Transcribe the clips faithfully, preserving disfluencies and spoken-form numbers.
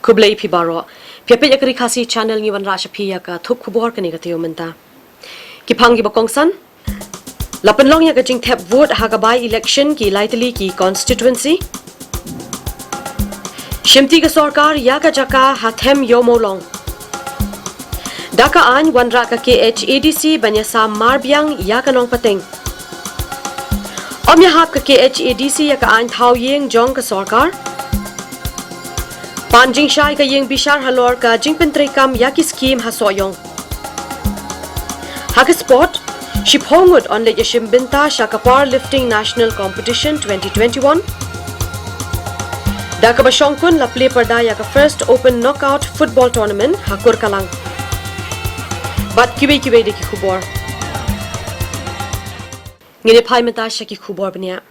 Khublei phi baroh. Phi ïa peit ïa ka Ri Khasi Channel, ngi wanrah sha phi ïa ka thup khubor kane ka taïew mynta. Ki phang kiba kongsan. La pynlong ïa ka jingthep vote ha ka by-election ki lai tylli ki constituency. Shimti ka sorkar ïa ka jaka ha Them Ïew Mawlong. Da ka aiñ wanrah ka K H A D C ban ïasam marbiang ïa ka nongpateng. Ym ïahap ka K H A D C ïa ka aiñ thaw ïing jong ka sorkar. Pan jingshai ka ïing bishar halor ka jingpyntreikam ïa ki skim ha Sohiong. Ha ka sport, shiphew ngut yn leit ïashim bynta sha ka Powerlifting National Competition twenty twenty-one. Da kaba shongkun la plie pyrda ïa ka First Open Knockout Football Tournament ha Kurkalang. Bad kiwei kiwei de ki khubor. Ngin ïa phai mynta sha ki khubor bniah.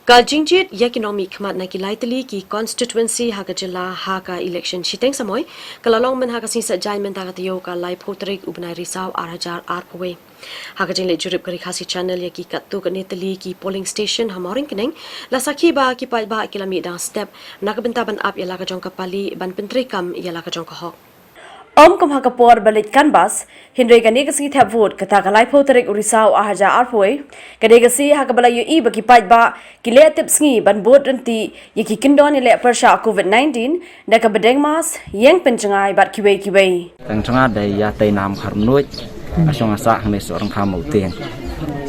Ka jingjied ïa ki nongmihkhmat na ki lai tylli ki constituency ha ka jylla ha ka election shiteng samoi ka la long myn ha ka sngi Saitjaiñ mynta ka taïew ka laiphew tarik u bnai Risaw ar hajar arphew wei. Ha ka jingleit jurip ka Ri Khasi Channel ïa ki katto katne tylli ki polling station ha Mawryngkneng, la sakhi ba ki paidbah ki la mih dang step na ka bynta ban ap ïa la ka jong ka pali ban pyntreikam ïa la ka jong ka hok. Ym kum ha ka por ba leit canvass, hynrei kane ka sngi thep vote kata ka laiphew tarik u Risaw ar hajar arphew wei ka dei ka sngi ha kaba la ïohi ba ki paidbah ki leh tip sngi ban bud ryntih ïa ki kyndon ïaleh pyrshah Covid nineteen da kaba deng mask, ïeng pynjngai bad kiwei kiwei. Tang jong nga dei ïa Teinam Kharmnuid, ka shong ka sah hangne Sohryngkham Mawtieng.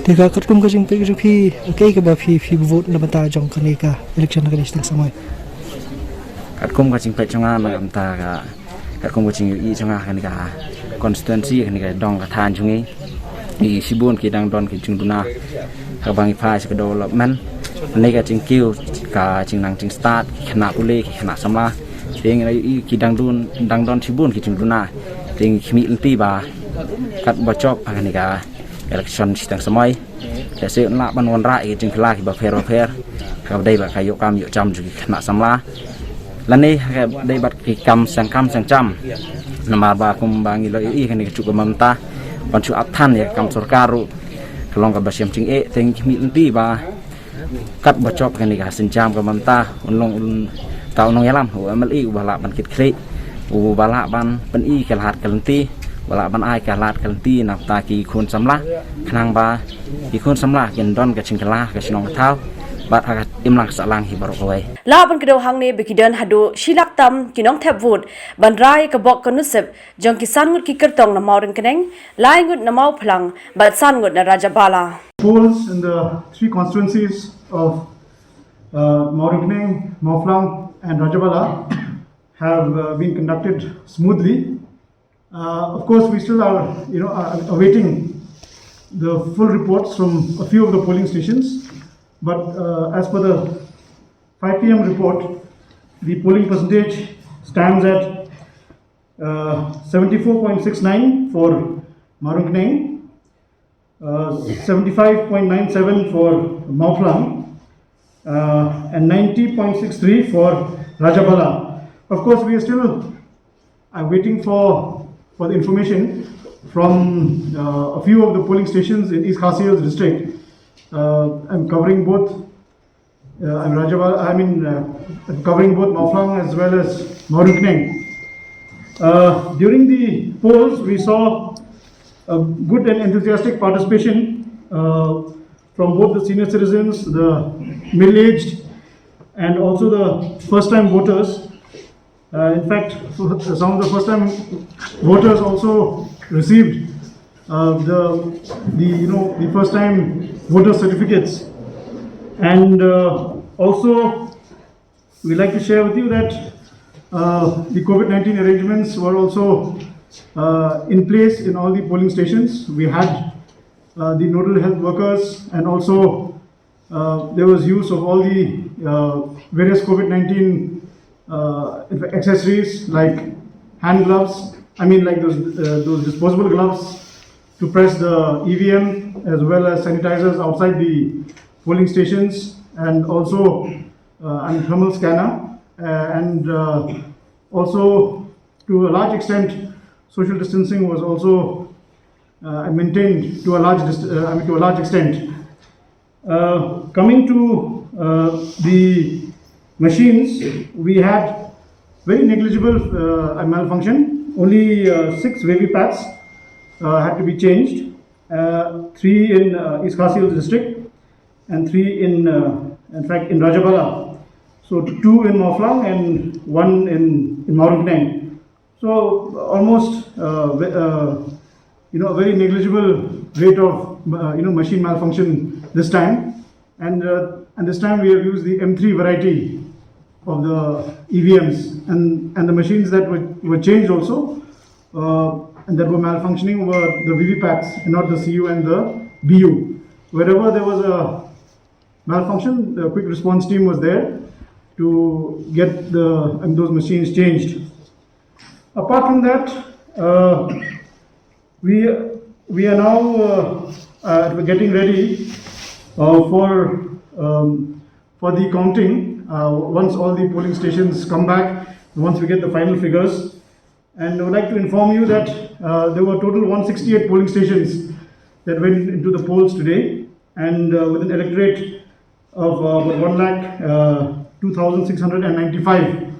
Te ka katkum ka jingpeit jong phi, kaei kaba phi, phi vote na bynta jong kane ka election kane shiteng samoi? Katkum ka jingpeit jong nga na bynta ka, katkum ka jingïohi jong nga kane ka constituency, kane ka dong ka thaiñ jong ngi, ngi shibun ki dang don ki jingduna ha kaba ngi phai sha ka development. Kane ka jingkiew, ka jingnang jingstad ki khynnah pule, ki khynnah samla, te ngi la ïohi ki dang don, dang don shibun ki jingduna. Te ngi khmih lynti ba kat ba jop ha kane ka election shiteng samoi, lehse yn lah ban wanrah ïa ki jingkylla kiba pher ba pher ha kaba dei bad ka ïoh kam ïoh jam jong ki khynnah samla, lane ha kaba dei bad ki kam seng kam seng jam. Namar ba kumba ngi la ïohi kane ka juk ka mynta, ban shu ap than ïa ka kam sorkar ruh ka long kaba shem jingeh. Te ngi khmih lynti ba kat ba jop kane ka sienjam ka mynta, un long, un, ta u nongïalam, u M L A uba lah ban kit khlieh, uba lah ban pyni ka lad ka lynti, uba lah ban ai ka lad ka lynti na bynta ki khun samla, khnang ba ki khun samla kin don ka jingkylla ka shnong ka thaw bad ha ka imlang ka sahlang hi baroh kawei. Lah ban kdew hangne ba ki don haduh shi lak tam ki nongthep vote ban rai ka bok ka nusip jong ki san ngut ki kyrtong na Mawryngkneng, lai ngut na Mawphlang bad san ngut na Rajabala. Polls in the three constituencies of uh, Mawryngkneng, Mawphlang, and Rajabala have uh, been conducted smoothly. Uh, of course, we still are, you know, uh, awaiting the full reports from a few of the polling stations. But uh, as per the five P M report, the polling percentage stands at uh, seventy-four point six nine for Mawryngkneng, uh, seventy-five point nine seven for Mawphlang, uh, and ninety point six three for Rajabala. Of course, we are still uh, waiting for, for the information from uh, a few of the polling stations in East Khasi Hills district, uh, and covering both uh, and Rajabal, I mean, uh, covering both Mawphlang as well as Mawryngkneng. Uh, during the polls, we saw a good and enthusiastic participation uh, from both the senior citizens, the middle-aged, and also the first-time voters. Uh, in fact, some of the first-time voters also received uh, the, the, you know, the first-time voter certificates. And uh, also, we'd like to share with you that uh, the COVID nineteen arrangements were also uh, in place in all the polling stations. We had uh, the nodal health workers, and also uh, there was use of all the uh, various COVID nineteen uh, accessories like hand gloves, I mean, like those, uh, those disposable gloves to press the E V M, as well as sanitizers outside the polling stations, and also uh, and thermal scanner, uh, and uh, also to a large extent, social distancing was also uh, maintained to a large dist- uh, I mean, to a large extent. Uh, coming to uh, the machines, we had Very negligible uh, malfunction. Only uh, six V V Pats uh, had to be changed. Uh, three in uh, East Khasi Hills district and three in, uh, in fact, in Rajabala. So two in Mawphlang and one in in Mawryngkneng. So almost uh, ve- uh, you know a very negligible rate of uh, you know machine malfunction this time, and uh, and this time we have used the M three variety of the E V Ms, and and the machines that were, were changed also uh, and that were malfunctioning were the V V Pats and not the C U and the B U. Wherever there was a malfunction, the quick response team was there to get the and those machines changed. Apart from that, uh, we we are now uh, uh, getting ready uh, for um, for the counting. Uh, once all the polling stations come back, once we get the final figures, and I would like to inform you that uh, there were total one sixty-eight polling stations that went into the polls today, and uh, with an electorate of uh, about one lakh uh, two thousand six hundred and ninety-five.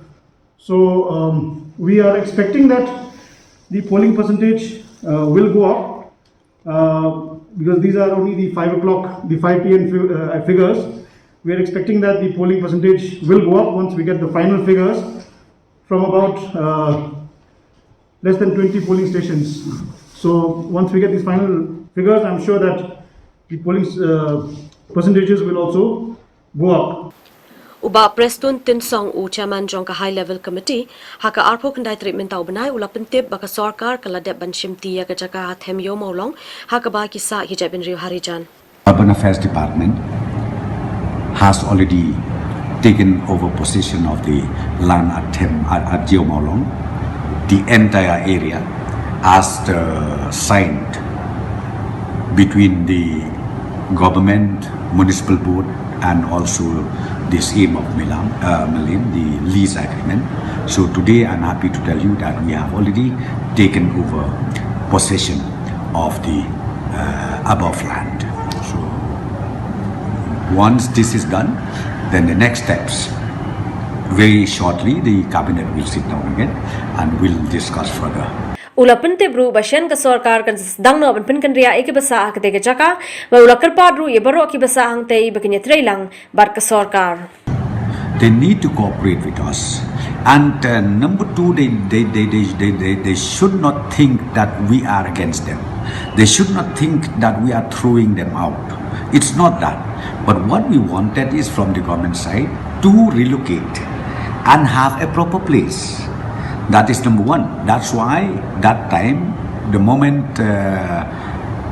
So um, we are expecting that the polling percentage uh, will go up uh, because these are only the five o'clock, the five p m fi- uh, figures. We are expecting that the polling percentage will go up once we get the final figures from about uh, less than twenty polling stations. So once we get these final figures, I'm sure that the polling uh, percentages will also go up. U Bah Prestone Tynsong, u chairman jong ka High Level Committee, ha ka arphew khyndai tarik mynta u bnai u la pyntip ba ka sorkar ka la dep ban shimti ïa ka jaka ha Them Ïew Mawlong ha kaba ki sah ki jaitbynriew Harijan. Urban Affairs Department has already taken over possession of the land at Them at, at Ïew Mawlong, the entire area as the signed between the government, municipal board, and also the scheme of Milam, uh, Milim, the lease agreement. So today I'm happy to tell you that we have already taken over possession of the uh, above land. So once this is done, then the next steps, very shortly the cabinet will sit down again and will discuss further. U la pyntip ruh ba shen ka sorkar kan sdang noh ban pynkynriah ïa ki ba sah ha katei ka jaka, bad u la kyrpad ruh ïa baroh ki ba sah hangtei ba kin ïatrei lang bad ka sorkar. They need to cooperate with us. And uh, number two, they, they, they, they, they, they, they should not think that we are against them. They should not think that we are throwing them out. It's not that. But what we wanted is from the government side to relocate and have a proper place. That is number one. That's why that time, the moment uh,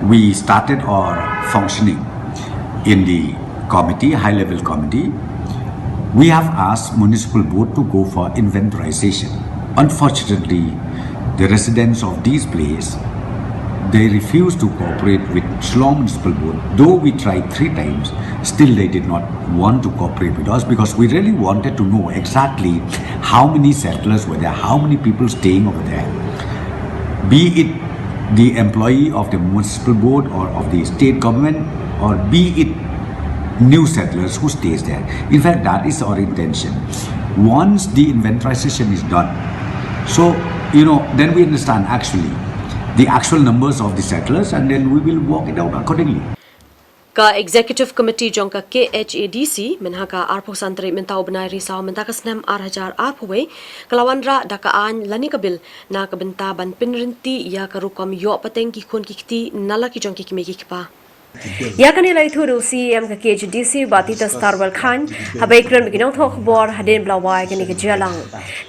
we started our functioning in the committee, high level committee, we have asked municipal board to go for inventorization. Unfortunately, the residents of these places, they refused to cooperate with Shillong Municipal Board. Though we tried three times, still they did not want to cooperate with us because we really wanted to know exactly how many settlers were there, how many people staying over there. Be it the employee of the municipal board or of the state government, or be it new settlers who stays there. In fact, that is our intention. Once the inventorization is done, so, you know, then we understand actually the actual numbers of the settlers, and then we will work it out accordingly. Ka Executive Committee jong ka K H A D C mynha ka arphew san tarik mynta u bnai Risaw mynta ka snem ar hajar arphew wei ka la wanrah da ka aiñ lane ka bill na ka bynta ban pynryntih ïa ka rukom ïoh pateng ki khun ki kti na la ki jong ki kmie ki kpa. Ïa kane la ïathuh da u C E M ka K H A D C Bah Titus Tarwal Chyne haba ïakren bad ki nongthoh khubor hadien ba la wai kane ka jingïalang.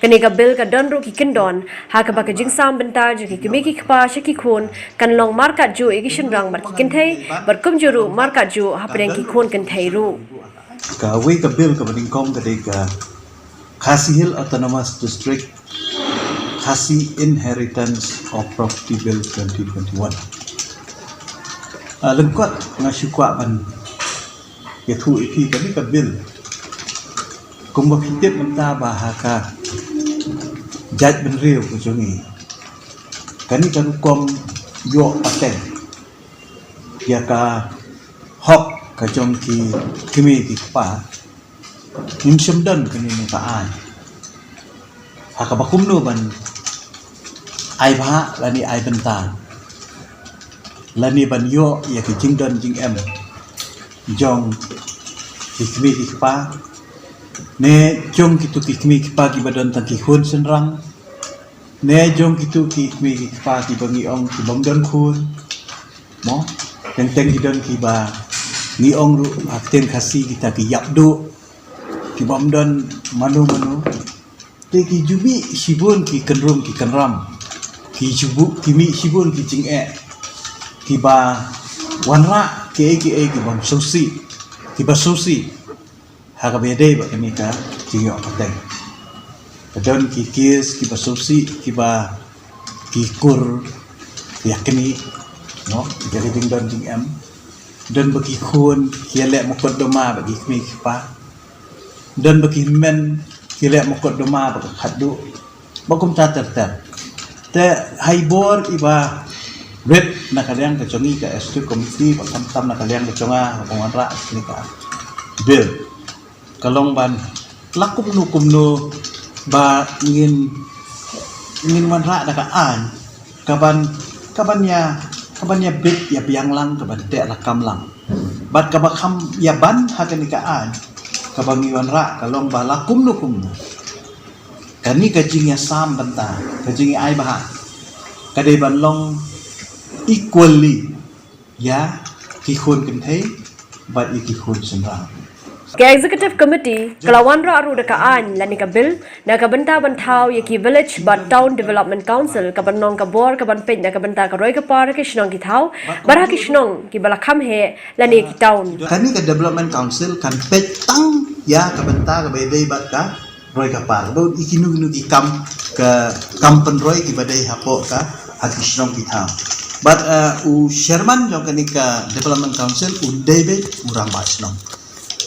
Kane ka bill ka don ruh ki kyndon ha kaba ka jingsam bynta jong ki kmie ki kpa sha ki khun kan long markat juh ïa ki shynrang bad ki kynthei bad kumjuh ruh markat juh hapdeng ki khun kynthei ruh. Kawei ka bill kaba nyngkong ka dei ka Khasi Hills Autonomous District Khasi Inheritance of Property Bill twenty twenty-one. Lyngkot nga shu kwah ban ïathuh ïa phi kane ka bill. Kumba phi tip mynta ba ha ka jaitbynriew ka jong ngi, kane ka rukom ïoh pateng ïa ka hok ka jong ki kmie ki kpa, ngim shym don kane ka aiñ. Ha kaba kumno ban ai bha lane ai bynta lane ban ïoh ïa ki jingdon jingem jong ki kmie ki kpa, ne jong kitu ki kmie ki kpa kiba don tang ki khun shynrang, ne jong kitu ki kmie ki kpa kiba ngi ong ki bym don khun. Mo, teng teng ki don kiba ngi ong ruh ha ktien Khasi kita ki ïap duh, ki bym don mano mano. Te ki ju mih shibun ki kynrum ki kynram, ki ju buh, ki mih shibun ki jingeh, kiba wanrah kiei kiei ki bym sngewsih, kiba sngewsih ha kaba ïadei bad kane ka jingïoh pateng. Ka don ki kes kiba sngewsih, kiba ki kur ïa kane, no, ïa ka jingdon jingem. Don ba ki khun ki ïaleh mukotduma bad ki kmie ki kpa. Don ba ki hynmen ki ïaleh mukotduma bad ka khatduh, ba kumta ter ter. Te ha i bor iba rit na ka liang ka jong ngi ka Executive Committee, ba khamtam na ka liang ka jong nga, ba wanrah kane ka bill, ka long ban la kumno kumno ba ngin, ngin wanrah da ka aiñ kaban, kaban ïa, kaban ïa bit ïa biang lang, kaban teh lakam lang. Bad kaba kham ïa ban ha kane ka aiñ kaba ngi wanrah ka long ba la kumno kumno kane ka jingïasam bynta, ka jingïa ai bha, ka dei ban long equally ïa ki khun kynthei bad ïa ki khun shynrang. Ka Executive Committee ka la wanrah ruh da ka aiñ lane ka bill na ka bynta ban thaw ïa ki Village bad Town Development Council, kaban long ka bor kaban peit na ka bynta ka roi ka par ha ki shnong ki thaw bad ha ki shnong kiba la kham heh lane ki town. Kane ka Development Council kan peit tang ïa ka bynta kaba ïadei bad ka roi ka par, bad ïa kino kino ki kam, ka kam pynroi kiba dei hapoh ka, ha ki shnong ki thaw. Bad, eh, u chairman jong kane ka Development Council un dei beit u rangbah shnong.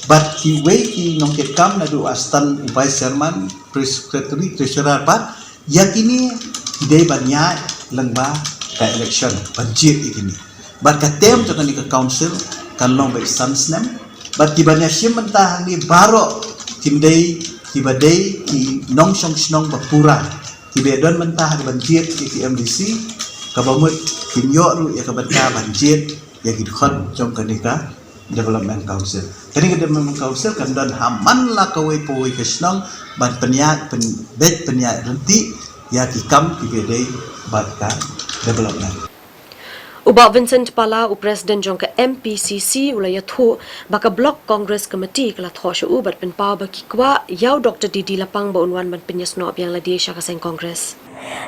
Bad kiwei ki nongkitkam naduh u assistant, u vice chairman, secretary, treasurer, bad ïa kine ki dei ban ïaid lyngba ka election, ban jied ïa kine. Bad ka term jong kane ka council kan long beit san snem. Bad kiban ïashim bynta hangne baroh kin dei kiba dei ki nongshong shnong ba pura, kiba don bynta ha kaban jied ïa ki M D C, kaba mut kin ïoh ruh ïa ka bynta ban jied ïa ki dkhot jong kane ka Development Council. Kane ka Development Council kan don ha man la kawei pa kawei ka shnong ban pynïaid, pyn, beit pynïaid ryntih ïa ki kam kiba dei bad ka development. U Bah Vincent Pala, u President jong ka M P C C, u la ïathuh ba ka Block Congress Committee ka la thoh sha u bad pynpaw ba ki kwah ïa u Doctor D D Lapang ba un wan ban pynïasnoh biang lade sha ka seng Congress.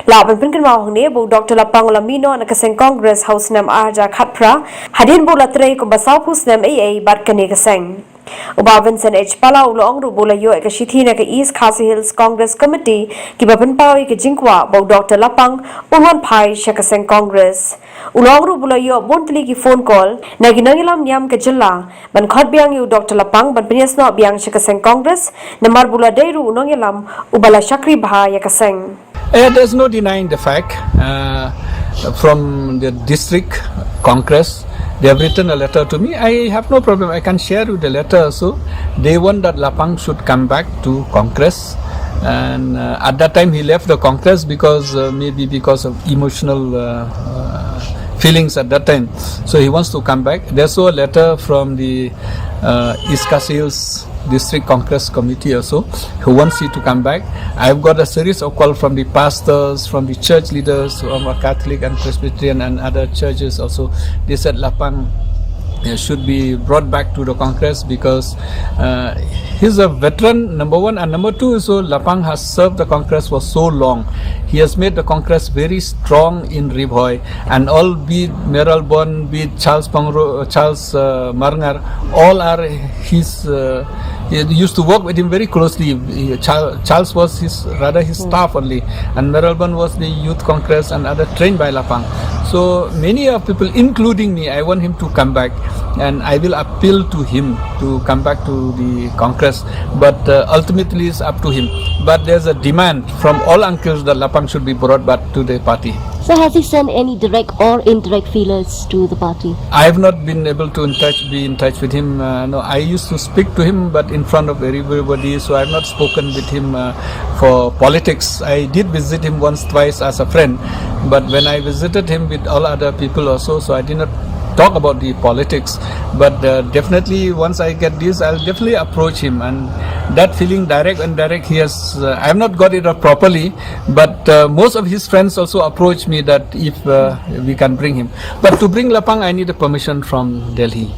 Lah ban pynkynmaw hangne ba u Doctor Lapang u la mih noh na ka seng Congress ha u snem ar hajar khatphra, hadien ba u la trei kumba sawphew snem eiei bad kane ka seng. U Bah Vincent H Pala u la ong ruh ba u la ïoh ïa ka shithi na ka East Khasi Hills Congress Committee kiba pynpaw ïa ka jingkwah ba u Doctor Lapang un wan phai sha ka seng Congress. U la ong ruh ba u la ïoh bun tylli ki phone call na ki nongïalam niam ka jylla ban khot biang ïa u Doctor Lapang ban pynïasnoh biang sha ka seng Congress, namar ba u la dei ruh u nongïalam uba la shakri bha ïa ka seng. Eh, there's no denying the fact. Uh, from the district Congress, they have written a letter to me. I have no problem. I can share you the letter also. They want that Lapang should come back to Congress. And uh, at that time, he left the Congress because uh, maybe because of emotional uh, uh, feelings at that time. So he wants to come back. There's a letter from the uh, East Khasi Hills District Congress Committee also, who wants you to come back. I've got a series of calls from the pastors, from the church leaders, from a Catholic and Presbyterian and other churches also. They said Lapang uh, should be brought back to the Congress because uh, he's a veteran, number one, and number two, so Lapang has served the Congress for so long. He has made the Congress very strong in Ri Bhoi, and all, be it Mayralborn, be it Charles Pangro, uh, Charles uh, Marngar, all are his. Uh, he used to work with him very closely. He- Charles, Charles was his, rather his staff only, and Mayralborn was the Youth Congress and other, trained by Lapang. So many of people, including me, I want him to come back, and I will appeal to him to come back to the Congress. But uh, ultimately, it's up to him. But there's a demand from all uncles that Lapang should be brought back to the party. So has he sent any direct or indirect feelers to the party? I have not been able to in touch, be in touch with him. Uh, no, I used to speak to him, but in front of everybody, so I have not spoken with him uh, for politics. I did visit him once, twice as a friend, but when I visited him with all other people also, so I did not talk about the politics. But uh, definitely, once I get this, I'll definitely approach him. And that feeling, direct and direct, he has. Uh, I have not got it out properly, but uh, most of his friends also approached me that if uh, we can bring him. But to bring Lapang, I need a permission from Delhi.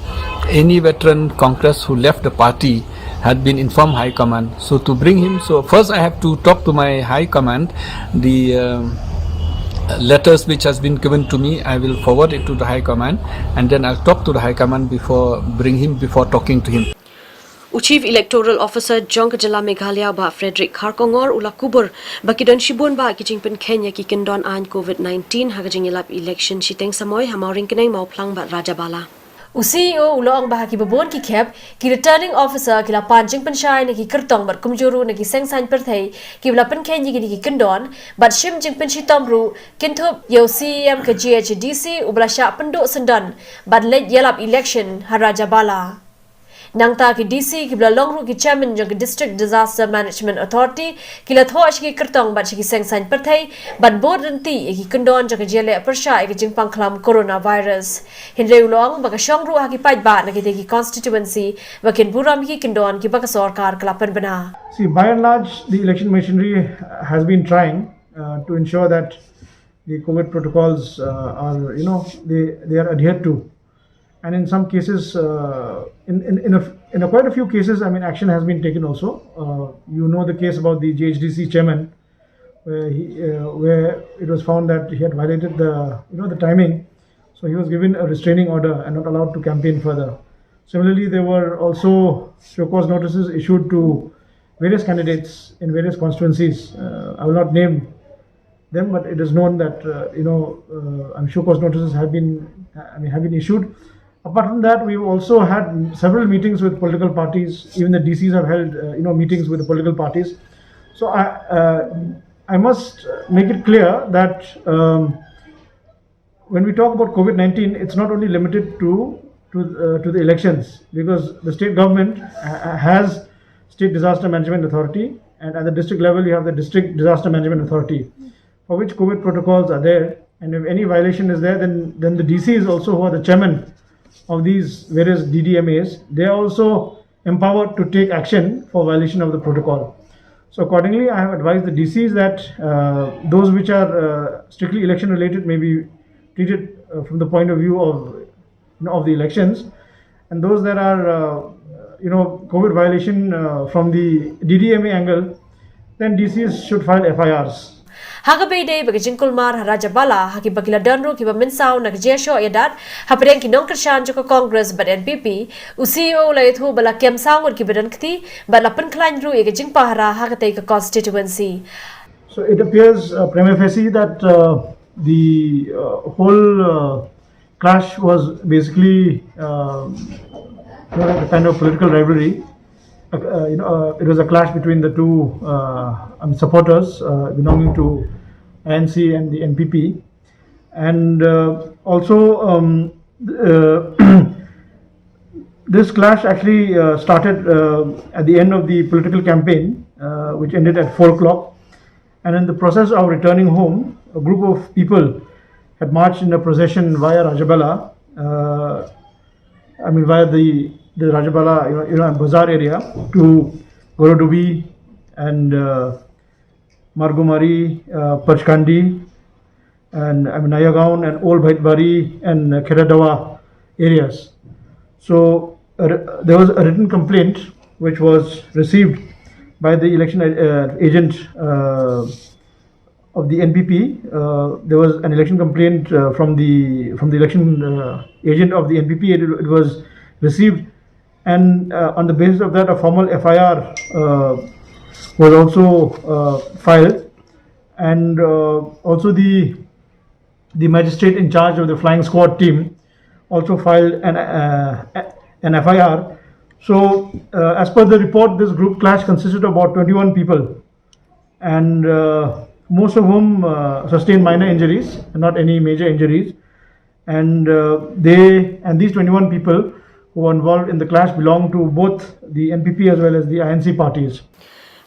Any veteran Congress who left the party had been informed high command. So to bring him, so first I have to talk to my high command. The um, letters which has been given to me, I will forward it to the high command, and then I'll talk to the high command before bring him before talking to him. U Chief Electoral Officer jong ka jylla Meghalaya, Bah Frederick Kharkongor, u la kubur ba ki don shibun bah ki jingpynkheiñ ïa ki kyndon aiñ COVID nineteen ha ka jingïalap election shiteng samoi ha Mawryngkneng, Mawphlang bad Rajabala. U C E O u la ong ba ha kiba bun ki khep ki returning officer ki la pan jingpynshai na ki kyrtong bad kumjuh ruh na ki seng saiñ pyrthei kiba la pynkheiñ ïa kine ki kyndon, bad shim jingpynshitom ruh kynthup ïa u C E M ka G H A D C uba la shah pynduh syndon ban leit ïalap election ha Rajabala. Nangta ki D C kiba la long ruh ki chairman jong ki District Disaster Management Authority ki la thoh sha ki kyrtong bad sha ki seng saiñ pyrthei ban bud ryntih ïa ki kyndon jong ka jingïaleh pyrshah ïa ka jingpang khlam coronavirus. Hynrei u la ong ba ka shong ruh ha ki paidbah na kitei ki constituency ba kin burom ïa ki kyndon kiba ka sorkar ka la pynbna. See, by and large, the election machinery has been trying uh, to ensure that the COVID protocols uh, are, you know, they, they are adhered to. And in some cases, uh, in, in, in, a, in a quite a few cases, I mean, action has been taken also. Uh, you know the case about the G H D C chairman, where, he, uh, where it was found that he had violated the, you know, the timing. So he was given a restraining order and not allowed to campaign further. Similarly, there were also show cause notices issued to various candidates in various constituencies. Uh, I will not name them, but it is known that uh, you know uh, I'm sure cause notices have been I mean have been issued. Apart from that, we've also had several meetings with political parties. Even the D Cs have held uh, you know meetings with the political parties. So I uh, I must make it clear that um, when we talk about COVID nineteen, it's not only limited to to uh, to the elections, because the state government uh, has State Disaster Management Authority, and at the district level you have the District Disaster Management Authority, for which COVID protocols are there. And if any violation is there, then then the D Cs also, who are the chairman of these various D D M As, they are also empowered to take action for violation of the protocol. So accordingly, I have advised the D Cs that uh, those which are uh, strictly election related may be treated uh, from the point of view of you know, of the elections, and those that are uh, you know COVID violation uh, from the D D M A angle, then D Cs should file F I Rs. Ha kaba ïadei bad ka jingkulmar ha Rajabala ha kiba ki la don ruh kiba mynsaw na ka jingïashoh ïadat hapdeng ki nongkyrshan jong ka Congress bad N P P, u C E O u la ïathuh ba la kem saw ngut kiba don kti bad la pynkhlaiñ ruh ïa ka jingpahara ha katei ka constituency. So it appears uh, prima facie that uh, the uh, whole uh, clash was basically uh, you know, a kind of political rivalry. Uh, uh, you know, uh, it was a clash between the two uh, um, supporters uh, belonging to I N C and the N P P, and uh, also um, uh, this clash actually uh, started uh, at the end of the political campaign, uh, which ended at four o'clock. And in the process of returning home, a group of people had marched in a procession via Rajabala, uh, I mean via the, the Rajabala, you know, you know, Bazaar area to Gorodobi and uh, Margomari, uh, Pachkandi, and I mean Nayagaon and Old Bhaitbari and uh, Kheradawa areas. So uh, there was a written complaint which was received by the election uh, agent uh, of the N P P. Uh, there was an election complaint uh, from the from the election uh, agent of the N P P. It, it was received, and uh, on the basis of that, a formal F I R uh, was also uh, filed, and uh, also the the magistrate in charge of the flying squad team also filed an uh, an F I R. So, uh, as per the report, this group clash consisted of about twenty-one people, and uh, most of whom uh, sustained minor injuries, not any major injuries. And uh, they and these twenty-one people who were involved in the clash belong to both the N P P as well as the I N C parties.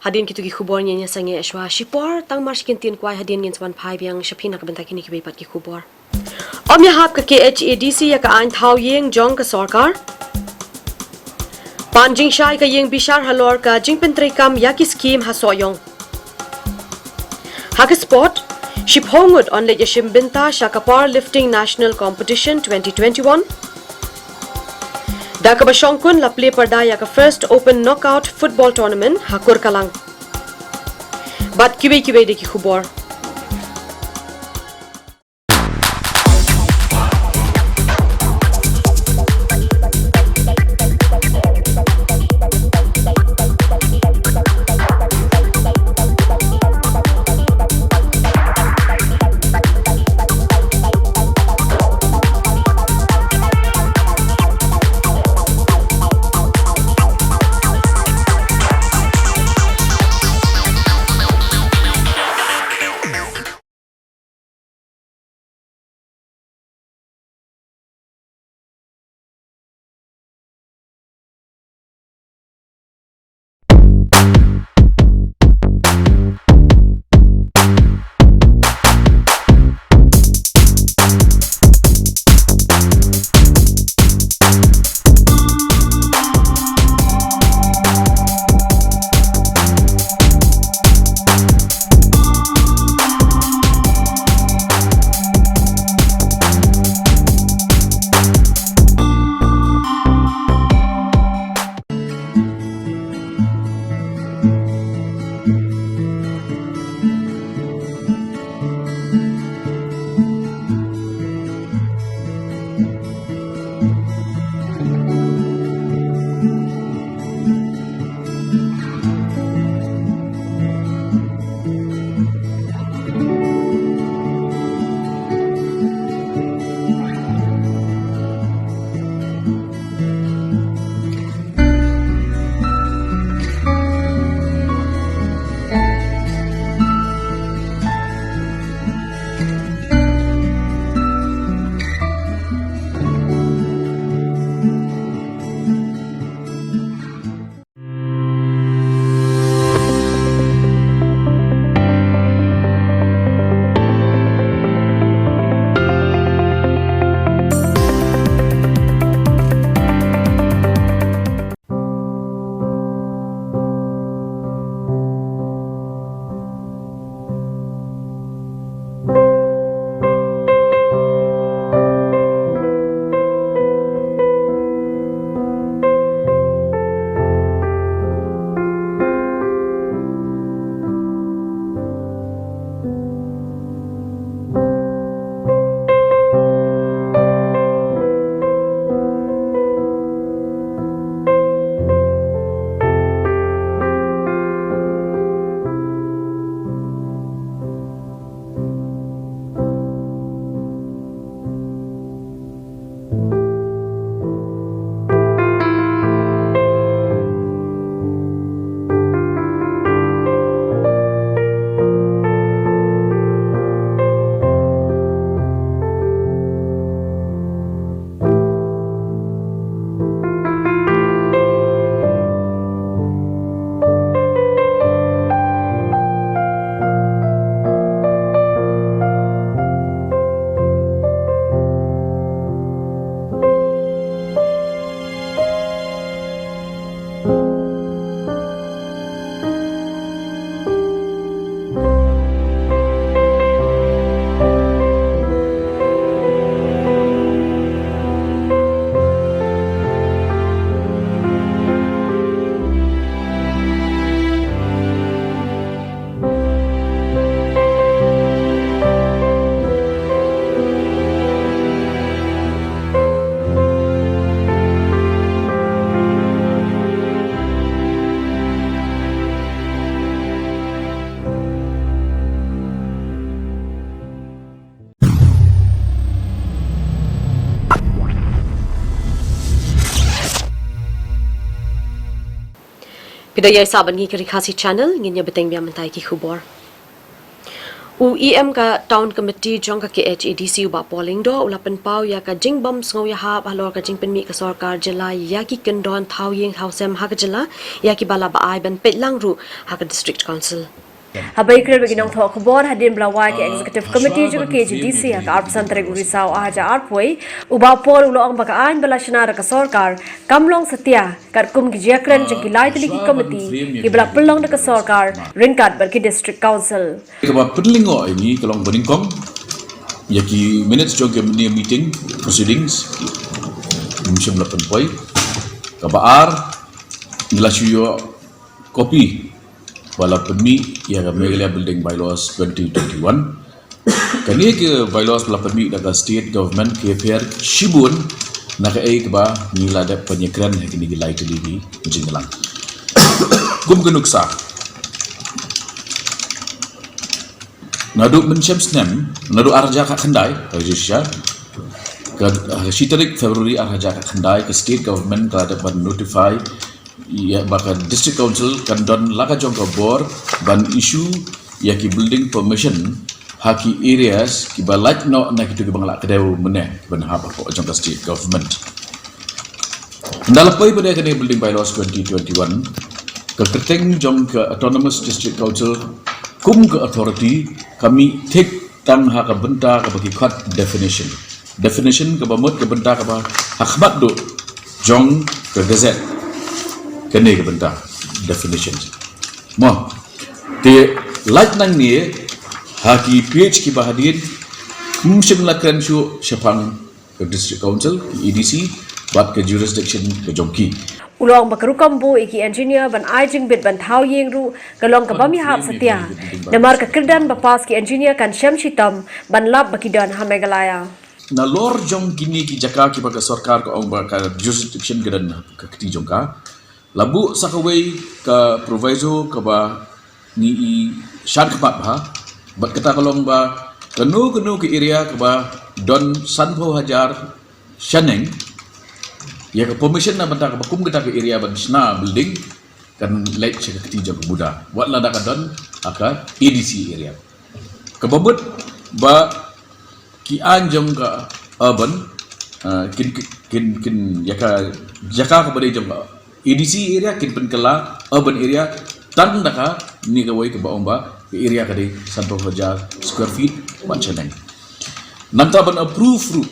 Hadien kito ki khubor ngin ïa sangeh shuwa shipor, tang mar shi kyntien kwai hadien ngin sa wan phai biang sha phi na ka bynta kine kiwei pat ki khubor. Ym ïahap ka K H A D C ïa ka aiñ thaw ïing jong ka sorkar. Pan jingshai ka ïing bishar halor ka jingpyntreikam ïa ki skhim ha Sohiong. Ha ka sport, shiphew ngut yn leit ïashim bynta sha ka Powerlifting National Competition twenty twenty-one. Da kaba shongkun la plie pyrda ïa ka First Open Knockout Football Tournament ha Kurkalang. Bad kiwei kiwei de ki khubor. Phi da ïai sah bad ngi ka Ri Khasi Channel, ngin ïa bteng biang mynta ïa ki khubor. U EM ka Town Committee jong ka KHADC u Bah Paul Lyngdoh u la pynpaw ïa ka jingbym sngewïahap halor ka jingpynmih ka sorkar jylla ïa ki kyndon thaw ïing thaw sem ha ka jylla ïa kiba la ba ai ban peit lang ruh ha ka District Council. Haba ïakren bad ki nongthoh khubor hadien ba la wai ka Executive Committee jong ka KHADC ha ka arphew san tarik u Risaw arhajar arphew, u Bah Paul u la ong ba ka aiñ ba la shna da ka sorkar kam long satia katkum ki jingïakren jong ki lai tylli ki committee kiba la pynlong da ka sorkar ryngkat bad ki District Council. Kaba pynlyngngoh ïa ngi ka long ba nyngkong ïa ki minutes jong ka meeting proceedings, ym shym la pynpoi. Kaba ar, ngi la shu ïoh copy ba la pynmih ïa ka Meghalaya Building Bylaws twenty twenty-one. Kane ka bylaws ba la pynmih da ka state government ka pher shibun na kaei kaba ngi la dep ban ïakren ha kine ki lai tylli ki jingïalang. Kum ka nuksa, naduh mynshem snem, naduh arhajar khatkhyndai, ka shi tarik February arhajar khatkhyndai, ka state government ka la dep ban notify ïa ba ka District Council kan don la ka jong ka bor ban issue ïa ki building permission ha ki areas kiba lait noh na kitu kiba nga la kdew mynne, kiba hap hapoh jong ka state government. Ynda la poi pat ïa kane Building Bylaws twenty twenty-one, ka kyrteng jong ka Autonomous District Council kum ka authority ka mih thik tang ha ka bynta kaba ki khot definition. Definition kaba mut ka bynta kaba ha khmat duh jong ka gazette. Kane ka bynta definition. Mo, te lait nangne ha ki page kiba hadien, ym shym la kren shuh shaphang ka District Council, ka ADC, bad ka jurisdiction ka jong ki. U la ong ba ka rukom buh ïa ki engineer ban ai jingbit ban thaw ïing ruh ka long kaba ym ïahap satia, namar ka kyrdan ba pass ki engineer kan shem shitom ban lap ba ki don ha Meghalaya. Nalor jong kine ki jaka kiba ka sorkar ka ong ba ka jurisdiction ka don ha ka kti jong ka, la buh sa kawei ka proviso kaba ngi i shan khmat bha, bad kata ka long ba kano kano ka area kaba don sanphew hajar shaneng ïa ka permission na bynta kaba kum kata ka area ban shna building, kan leit sha ka kti jong ka MUDA, wat lada ka don ha ka ADC area. Kaba mut ba ki aiñ jong ka urban, ah, kin, kin, kin, ïa ka jaka kaba dei jong ka ADC area kin pynkylla urban area tang da kane kawei kaba ong ba ka area ka dei sanphew hajar square feet bad shaneng. Nangta ban approve ruh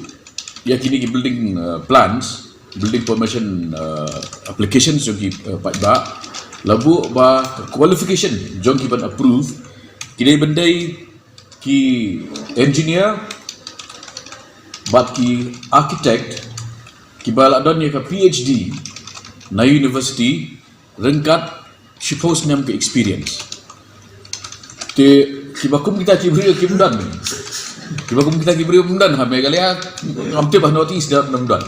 ïa kine ki building, uh, plans, building permission, uh, applications jong ki, uh, paidbah, la buh ba ka qualification jong ki ban approve ki dei ban dei ki engineer bad ki architect kiba la don ïa ka PhD na university ryngkat shiphew snem ka experience. Te kiba kum kita ki briew kim don. Kiba kum kita ki briew kim don ha Meghalaya, ngam tip ha North East da ngam don.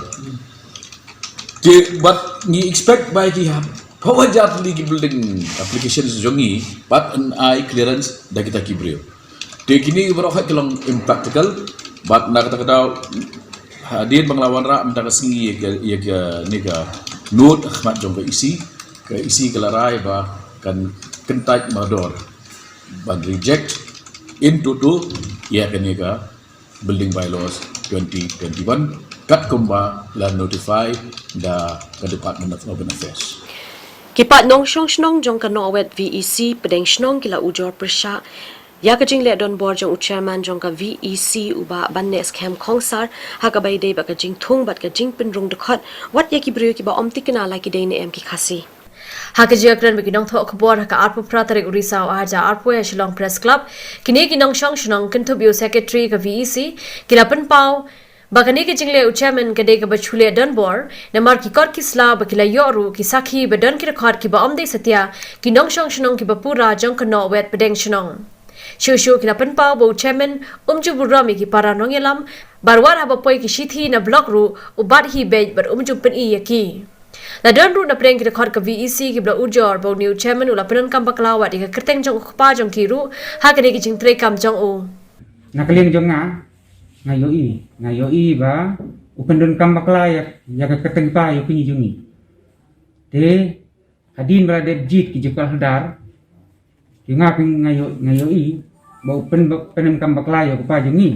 Te bad ngi expect ba ki hapdeng hajar tylli ki building applications jong ngi, bad yn ai clearance da kita ki briew. Te kine baroh hi ki long impractical, bad na kata ka daw hadien ba nga la wanrah mynta ka sngi ïa ka, ïa kane ka note ha khmat jong ka EC, ka EC ka la rai ba kan kyntait mardor ban reject in toto ïa kane ka Building Bylaws twenty twenty-one, katkum ba la notify da ka Department of Urban Affairs. Ki paid nongshong shnong jong ka Nongwet VEC pdeng shnong ki la ujor pyrshah ïa ka jingleh donbor jong u chairman jong ka VEC u Bah Baneh Skhem Khongsar, ha kaba ïadei bad ka jingthung bad ka jingpynrung dkhot wat ïa ki briew kiba ym thikna la ki dei ne em ki Khasi. Ha ka jingïakren bad ki nongthoh khubor ha ka arphew phra tarik u Risaw arhajar arphew ha Shillong Press Club, kine ki nongshong shnong kynthup ïa u secretary ka VEC ki la pynpaw ba kane ka jingleh u chairman ka dei kaba shu leh donbor, namar ki kot ki sla ba ki la ïoh ruh ki sakhi ba don ki dkhot kiba ym dei satia, ki nongshong shnong kiba pura jong ka Nongwet pdeng shnong. Shuh shuh ki la pynpaw ba u chairman um ju burom ïa ki para nongïalam, bad wat haba poi ki shithi na block ruh u bat hi beit bad um ju pyni ïa ki. La don ruh na pdeng ki dkhot ka VEC kiba la ujor ba une u chairman u la pyndonkam bakla wat ïa ka kyrteng jong u kpa jong ki ruh ha kane ka jingtreikam jong u. Na ka liang jong nga, nga ïohi, nga ïohi ba u pyndonkam bakla ïa, ïa ka kyrteng kpa ïa u kñi jong ngi. Te hadien ba la dep jied ki jingkwah sordar, ki nga pyn, nga ïoh, nga ïohi ba u pyn, pyndonkam bakla ïa u kpa jong ngi.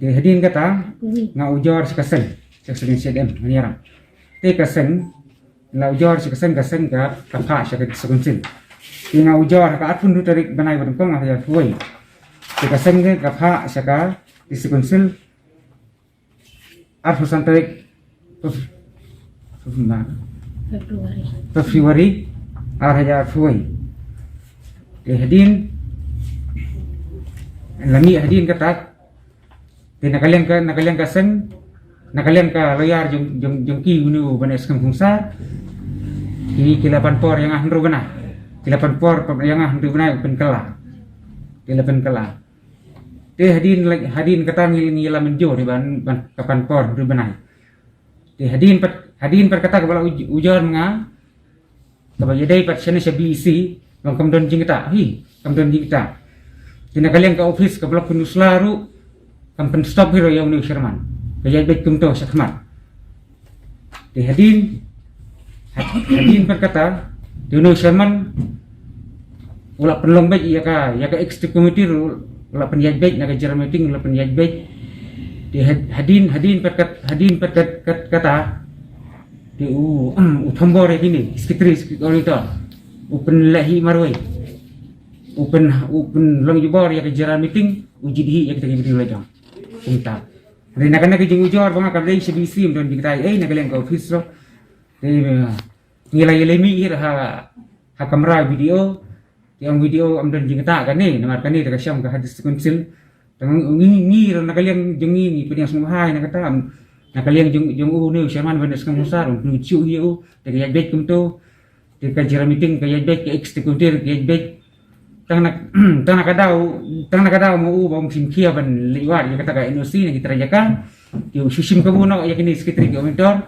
Te hadien kata nga ujor sha ka seng, sha ka seng C D M Maniaram. Te ka seng, la ujor sha ka seng, ka seng ka, ka phah sha ka District Council. Te nga ujor ha ka arphew hynriew tarik bnai ba nyngkong arhajar arphew wei. Te ka seng ka phah sha ka District Council arphew san tarik Feb-, Feb-, February. February arhajar arphew wei. Te hadien, la mih hadien kata, te na ka liang ka, na ka liang ka seng, na ka liang ka lawyer jong, jong, jong ki, une u ban ïa skhem khungsar. Ki, ki la pan por ïa nga hynriew bnai. Ki la pan por ïa nga hynriew bnai, pynkylla. Ki la pynkylla. Te hadien la-, hadien kata ngi, ngi la mynjur ban, ban ka pan por hynriew bnai. Te hadien pat, hadien pat kata kaba la uj-, ujor ma nga, kaba ïadei pat shane sha B E C, long kam don jingktah, hi, kam don jingktah. Te na ka liang ka office ka block Pynursla ruh, kam pynstop hi ruh ïa une u chairman. Ka ïaid beit kumto shakhmat. Te hadien, hadien pat kata, te une u chairman u la pynlong beit ïa ka, ïa ka executive committee ruh, u la pynïaid beit, na ka general meeting u la pynïaid beit. Te had-, hadien, hadien pat kat-, hadien pat kat-, kat-, kata, te u, u thombor ïa kine, secretary, secretary auditor. U pynleh hi marwei. U pyn, u pynlong jubor ïa ka general meeting, u jied hi ïa kita ki meeting la jong. Kumta. Hynrei na kane ka jingujor ba nga, ka dei sha B E C, ym don jingktah ei na ka liang ka office ruh. Te, eh, ngi la ïaleh mih hi ha, ha kamra B D O. Te ong B D O ym don jingktah kane, namar kane te ka shong ka ha District Council. Te ngi, ngi ruh na ka liang jong ngi, ngi pdiang sngewbha na kata, na ka liang jong, jong une u chairman ban ïa skhem khungsar, ym pynjot hi ïa u, te ka ïaid beit kumto. Te ka general meeting ka ïaid beit, ka executive ka ïaid beit. Tang na, tang na ka daw, tang na ka daw ma u ba um shim khia ban leit wad ïa kata ka N O C na ki trai jaka. Te u shu shim kabu noh ïa kine secretary ki auditor.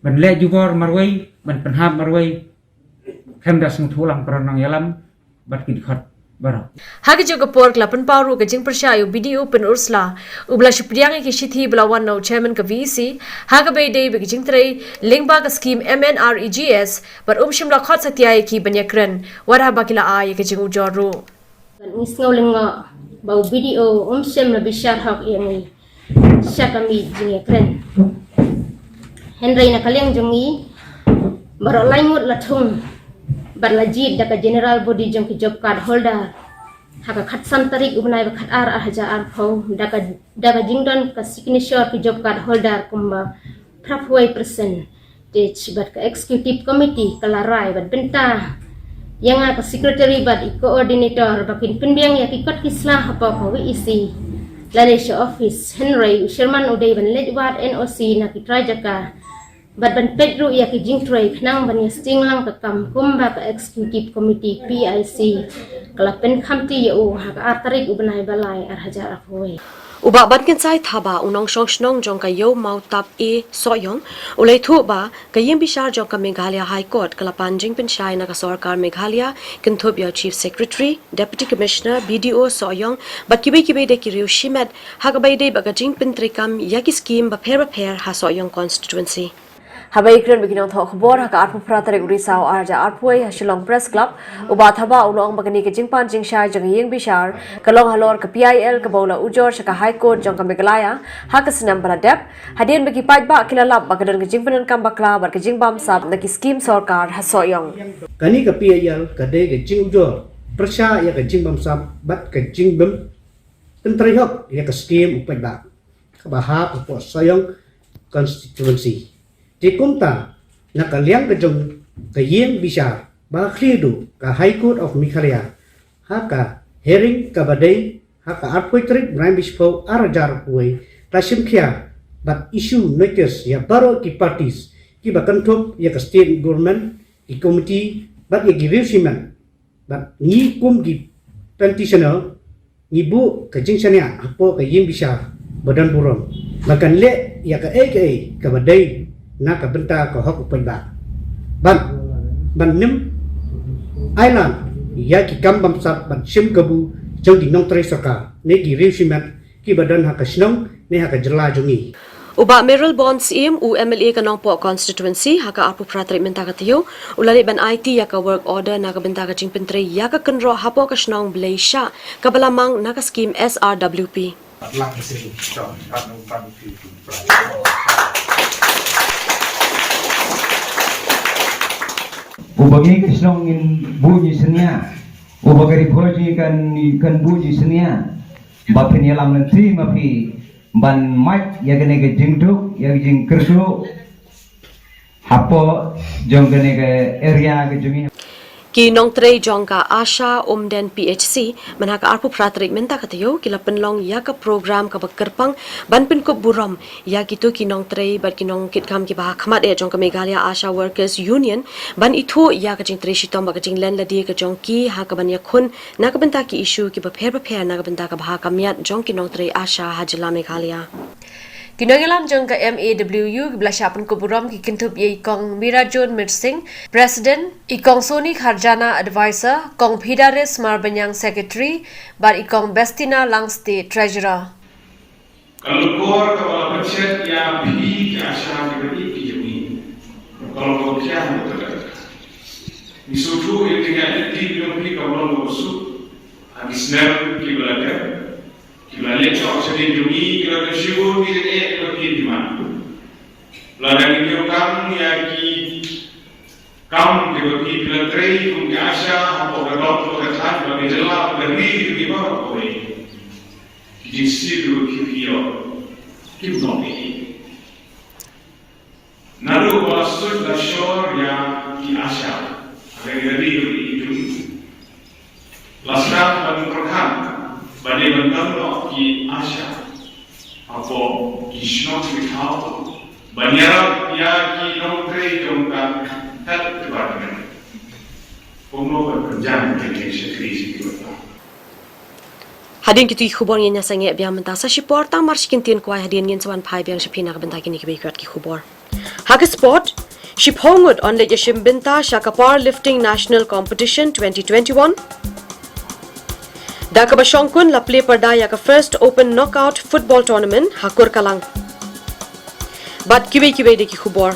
Ban leh jubor marwei, ban pynhap marwei. Khlem da sngewthuh lang para nongïalam bad ki dkhot baroh. Ha kajuh ka por ka la pynpaw ruh ka jingpyrshah ïa u B D O Pynursla, uba la shu pdiang ïa ki shithi ba la wan na u chairman ka V E C, ha kaba ïadei bad ka jingtrei lyngba ka skim M N R E G S, bad um shym la khot satia ïa ki ban ïakren, wat haba ki la ai ïa ka jingujor ruh. Bad ngi sngew lyngngoh ba u B D O um shym la bishar hok ïa ngi sha ka mih jingïakren. Hynrei na ka liang jong ngi, baroh lai ngut la thung bad la jied da ka general body jong ki job card holder ha ka khatsan tarik u bnai ba khatar arhajar arphew, da ka, da ka jingdon ka signature ki job card holder kumba phraphew wei percent. Te bad ka executive committee ka la rai bad bynta ïa nga ka secretary bad i coordinator ba kin pynbiang ïa ki kot ki sla hapoh ka V E C. Lane sha office, hynrei u chairman u dei ban leit wad N O C na ki trai jaka bad ban peit ruh ïa ki jingtrei khnang ban ïa sting lang ka kam kumba ka executive committee P I C ka la pynkhamti ïa u ha ka ar tarik u bnai ba lai arhajar arphew wei. U Bah Bankynsai Thabah, u nongshong shnong jong ka Ïew Mawtap A Sohiong, u la ïathuh ba ka ïing bishar jong ka Meghalaya High Court ka la pan jingpynshai na ka sorkar Meghalaya, kynthup ïa u Chief Secretary, Deputy Commissioner, B D O Sohiong, bad kiwei kiwei de ki riew shimet, ha kaba ïadei bad ka jingpyntreikam ïa ki skim bapher bapher ha Sohiong constituency. Haba ïakren bad ki nongthoh khubor ha ka arphew phra tarik u Risaw arhajar arphew wei ha Shillong Press Club, u Bah Thabah u la ong ba kane ka jingpan jingshai jong ka ïing bishar ka long halor ka P I L kaba u la ujor sha ka High Court jong ka Meghalaya ha ka snem ba la dep, hadien ba ki paidbah ki la lap ba ka don ka jingpyndonkam bakla bad ka jingbamsap na ki skim sorkar ha Sohiong. Kane ka P I L ka dei ka jingujor pyrshah ïa ka jingbamsap bad ka jingbym pyntrei hok ïa ka skim u paidbah kaba hap hapoh Sohiong constituency. Te kumta, na ka liang ka jong ka ïing bishar ba khlieh duh, ka High Court of Meghalaya, ha ka hearing kaba dei ha ka arphew tarik bnai ba shiphew arhajar arphew wei, ka la shim khia bad issue notice ïa baroh ki parties kiba kynthup ïa ka state government, ki committee bad ïa ki riew shimet. Bad ngi kum ki petitioner ngi buh ka jingshaniah hapoh ka ïing bishar ba don burom ba kan leh ïa kaei kaei kaba dei na ka bynta ka hok u paidbah. Ban, ban nym ailad ïa ki kam bamsap ban shim kabu jong ki nongtrei sorkar ne ki riew shimet kiba don ha ka shnong ne ha ka jylla jong ngi. U Bah Mayralborn Syiem, u M L A ka Nongpoh Constituency, ha ka arphew phra tarik mynta ka taïew, u la leit ban aiti ïa ka work order na ka bynta ka jingpyntrei ïa ka kynroh hapoh ka shnong Blei Shah, kaba la mang na ka skim S R W P. Uba ngi ka shnong ngin buh ji synñia, uba ka ri phoji kan, kan buh ji synñia, ba phin ïalam lynti ma phi ban mad ïa kane ka jingduk, ïa ka jingkyrduh hapoh jong kane ka area ka jong ngi. Ki nongtrei jong ka ASHA Umden P H C, mynha ka arphew phra tarik mynta ka taïew, ki la pynlong ïa ka program kaba kyrpang ban pynkup burom ïa kito ki nongtrei bad ki nongkitkam kiba ha khmat eh jong ka Meghalaya ASHA Workers Union, ban ithuh ïa ka jingtrei shitom bad ka jinglen lade ka jong ki ha kaban ïakhun na ka bynta ki issue kiba pher bapher na ka bynta ka bha ka miat jong ki nongtrei ASHA ha jylla Meghalaya. Ki nongïalam jong ka M A W U kiba la shah pynkup burom ki kynthup ïa i Kong Mirajun Mirsing, President, i Kong Soni Kharjana, Advisor, Kong Phidaris Marbaniang, Secretary, bad i Kong Bestina Langste, Treasurer. Ka lukor kaba la pynchet ïa phi ki ASHA kiba ïeit ki jong ngi. Ka lukor phi ïa ngi. Ngi sngewthuh ïa ka jingïaid lynti jong phi ka long kaba suk ha ki snem kiba la dep. Kiba la leit sha ka jong ngi, kiba la dep shibun ki jingeh kiba phi demand. Lada ngi ïoh kam ïa ki kam kiba phi, phi la trei kum ki ASHA hapoh ka dong, hapoh ka thaiñ, hapoh ka jylla, hapoh ka ri jong ngi baroh kawei. Ki jingsiew kiba phi, phi ïoh kim long ei. Naduh ba la suid la shor ïa ki ASHA ha ka ri jong ngi, la sdang ban pyrkhat ba dei ban don noh ki ASHA hapoh ki shnong ki thaw ban ïarap ïa ki nongtrei jong ka health department. Kumno ban pynjah ïa ki shakri sha ki bynta. Hadien kito ki khubor ngin ïa sangeh biang mynta sa shipor, tang mar shi kyntien kwai hadien ngin sa wan phai biang sha phi na ka bynta kine kiba ïakut ki khubor. Ha ka sport, shiphew ngut yn leit ïashim bynta sha ka Powerlifting National Competition twenty twenty-one. Da kaba shongkun la plie pyrda ïa ka First Open Knockout Football Tournament ha Kurkalang. Bad kiwei kiwei de ki khubor.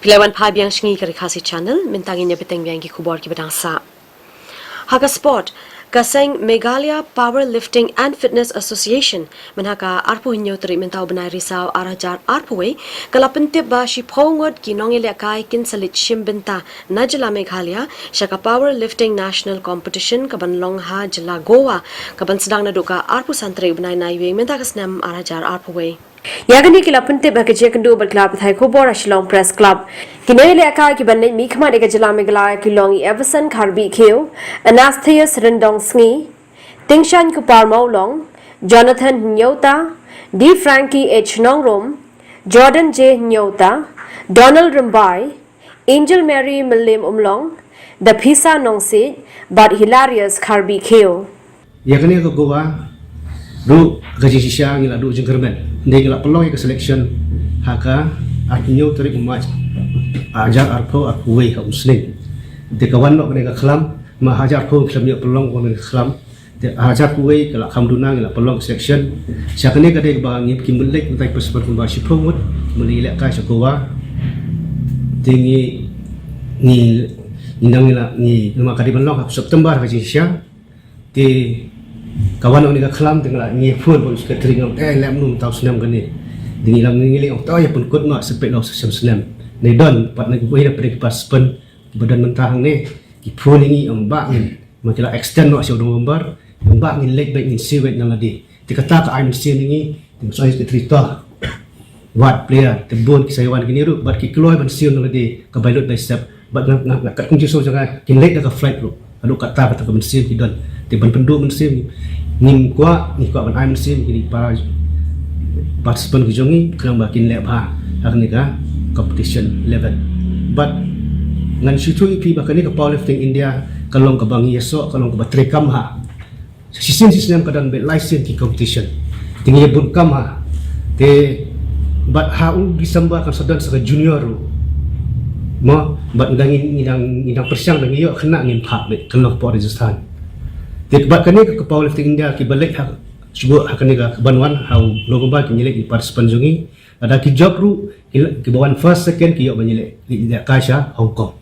Phi la wan phai biang sha ngi ka Ri Khasi Channel, mynta ngin ïa bteng biang ki khubor kiba dang sah. Ha ka sport, ka seng Meghalaya Power Lifting and Fitness Association, mynha ka arphew hynñiew tarik mynta u bnai Risaw ar hajar arphew wei, ka la pyntip ba shiphew ngut ki nongïalehkai kin sa leit shim bynta na jylla Meghalaya sha ka Power Lifting National Competition kaban long ha jylla Goa, kaban sdang naduh ka arphew san tarik u bnai Naiwieng mynta ka snem ar hajar arphew wei. Ïa kane ki la pyntip ha ka jingïakynduh bad ki lad pathai khubor ha Shillong Press Club. Ki nongïalehkai kiban leit mihkhmat ïa ka jylla Meghalaya ki long i Everson Kharbih Khiew, Anastasius Ryndong Sngi, Tingshan Kupar Mawlong, Jonathan Hynñiewta, D Frankie H Nongrum, Jordan J Hynñiewta, Donald Rymbai, Angel Mary Mylliem Umlong, Daphisa Nongsiej bad Hilarius Kharbih Khiew. Ïa kane ka Goa ruh ka jingshisha ngi la duh jingkyrmen. Ngi la pynlong ïa ka selection ha ka arphew hynñiew tarik u March, hajar arphew arphew wei ha u snem. Te ka wan noh kane ka khlam, ma hajar arphew khlem ïoh pynlong kane ka khlam. Te hajar arphew wei ka la kham duna ngi la pynlong ka selection. Sha kane ka dei ba ngi ki mut leit kumta ki participant kumba shiphew ngut, mut leit ïalehkai sha Goa. Te ngi, ngi, ngi nang ngi la, ngi, ma ka dei ban long ha September ka jingshisha. Te ka wan ong ni ka khlam te nga la ngi phone ba u secretary ngam te lem num tau snem kane. Te ngi la ngi leh ong tau ïa pynkut ma sepet lo snem snem. Ne don pat ne ki boi na pdeng ki participant ki ba don mynta hangne. Ki phone ngi ong ba ngin ma ki la extend noh sha u November. Ong ba ngin leit beit ngin siew beit na lade. Te kata ka ai mynsiem ïa ngi, te mynsiem ïa ngi, te trito. Wat player, te bun ki sa ïa wan kine ruh, bad ki kloi ban siew na lade, ka bai lut bai sep, bad nga, nga, nga kat kumjuh siew jong nga, kin leit da ka flight ruh. Haduh kata, kata ka mynsiem ki don. Te ban pynduh mynsiem, ngim kwah, ngi kwah ban ai mynsiem, kine para participant ki jong ngi, khnang ba kin leh bha, ha kane ka competition level. Bad ngan shu ïathuh ïa phi ba kane ka Powerlifting India, ka long kaba ngi ïasoh, ka long kaba treikam ha. Shisien shisien ka don beit lai sien ki competition. Te ngi bun kam ha. Te bad ha u December kan sa don sa ka junior ruh. Mo, bad ngi dang, ngi dang, ngi dang pyrshang ba ngi ïoh khynnah ngin phah beit ka Nongpoh Rajasthan. Te bad kane ka, ka Powerlifting India ki ba leit ha, shuh ha kane ka, ka ban wan ha u November ki ngi leit ki participant jong ngi. Lada ki jop ruh, ki, ki ba wan first, second ki ïoh ban ïaleh, ïalehkai sha Hong Kong.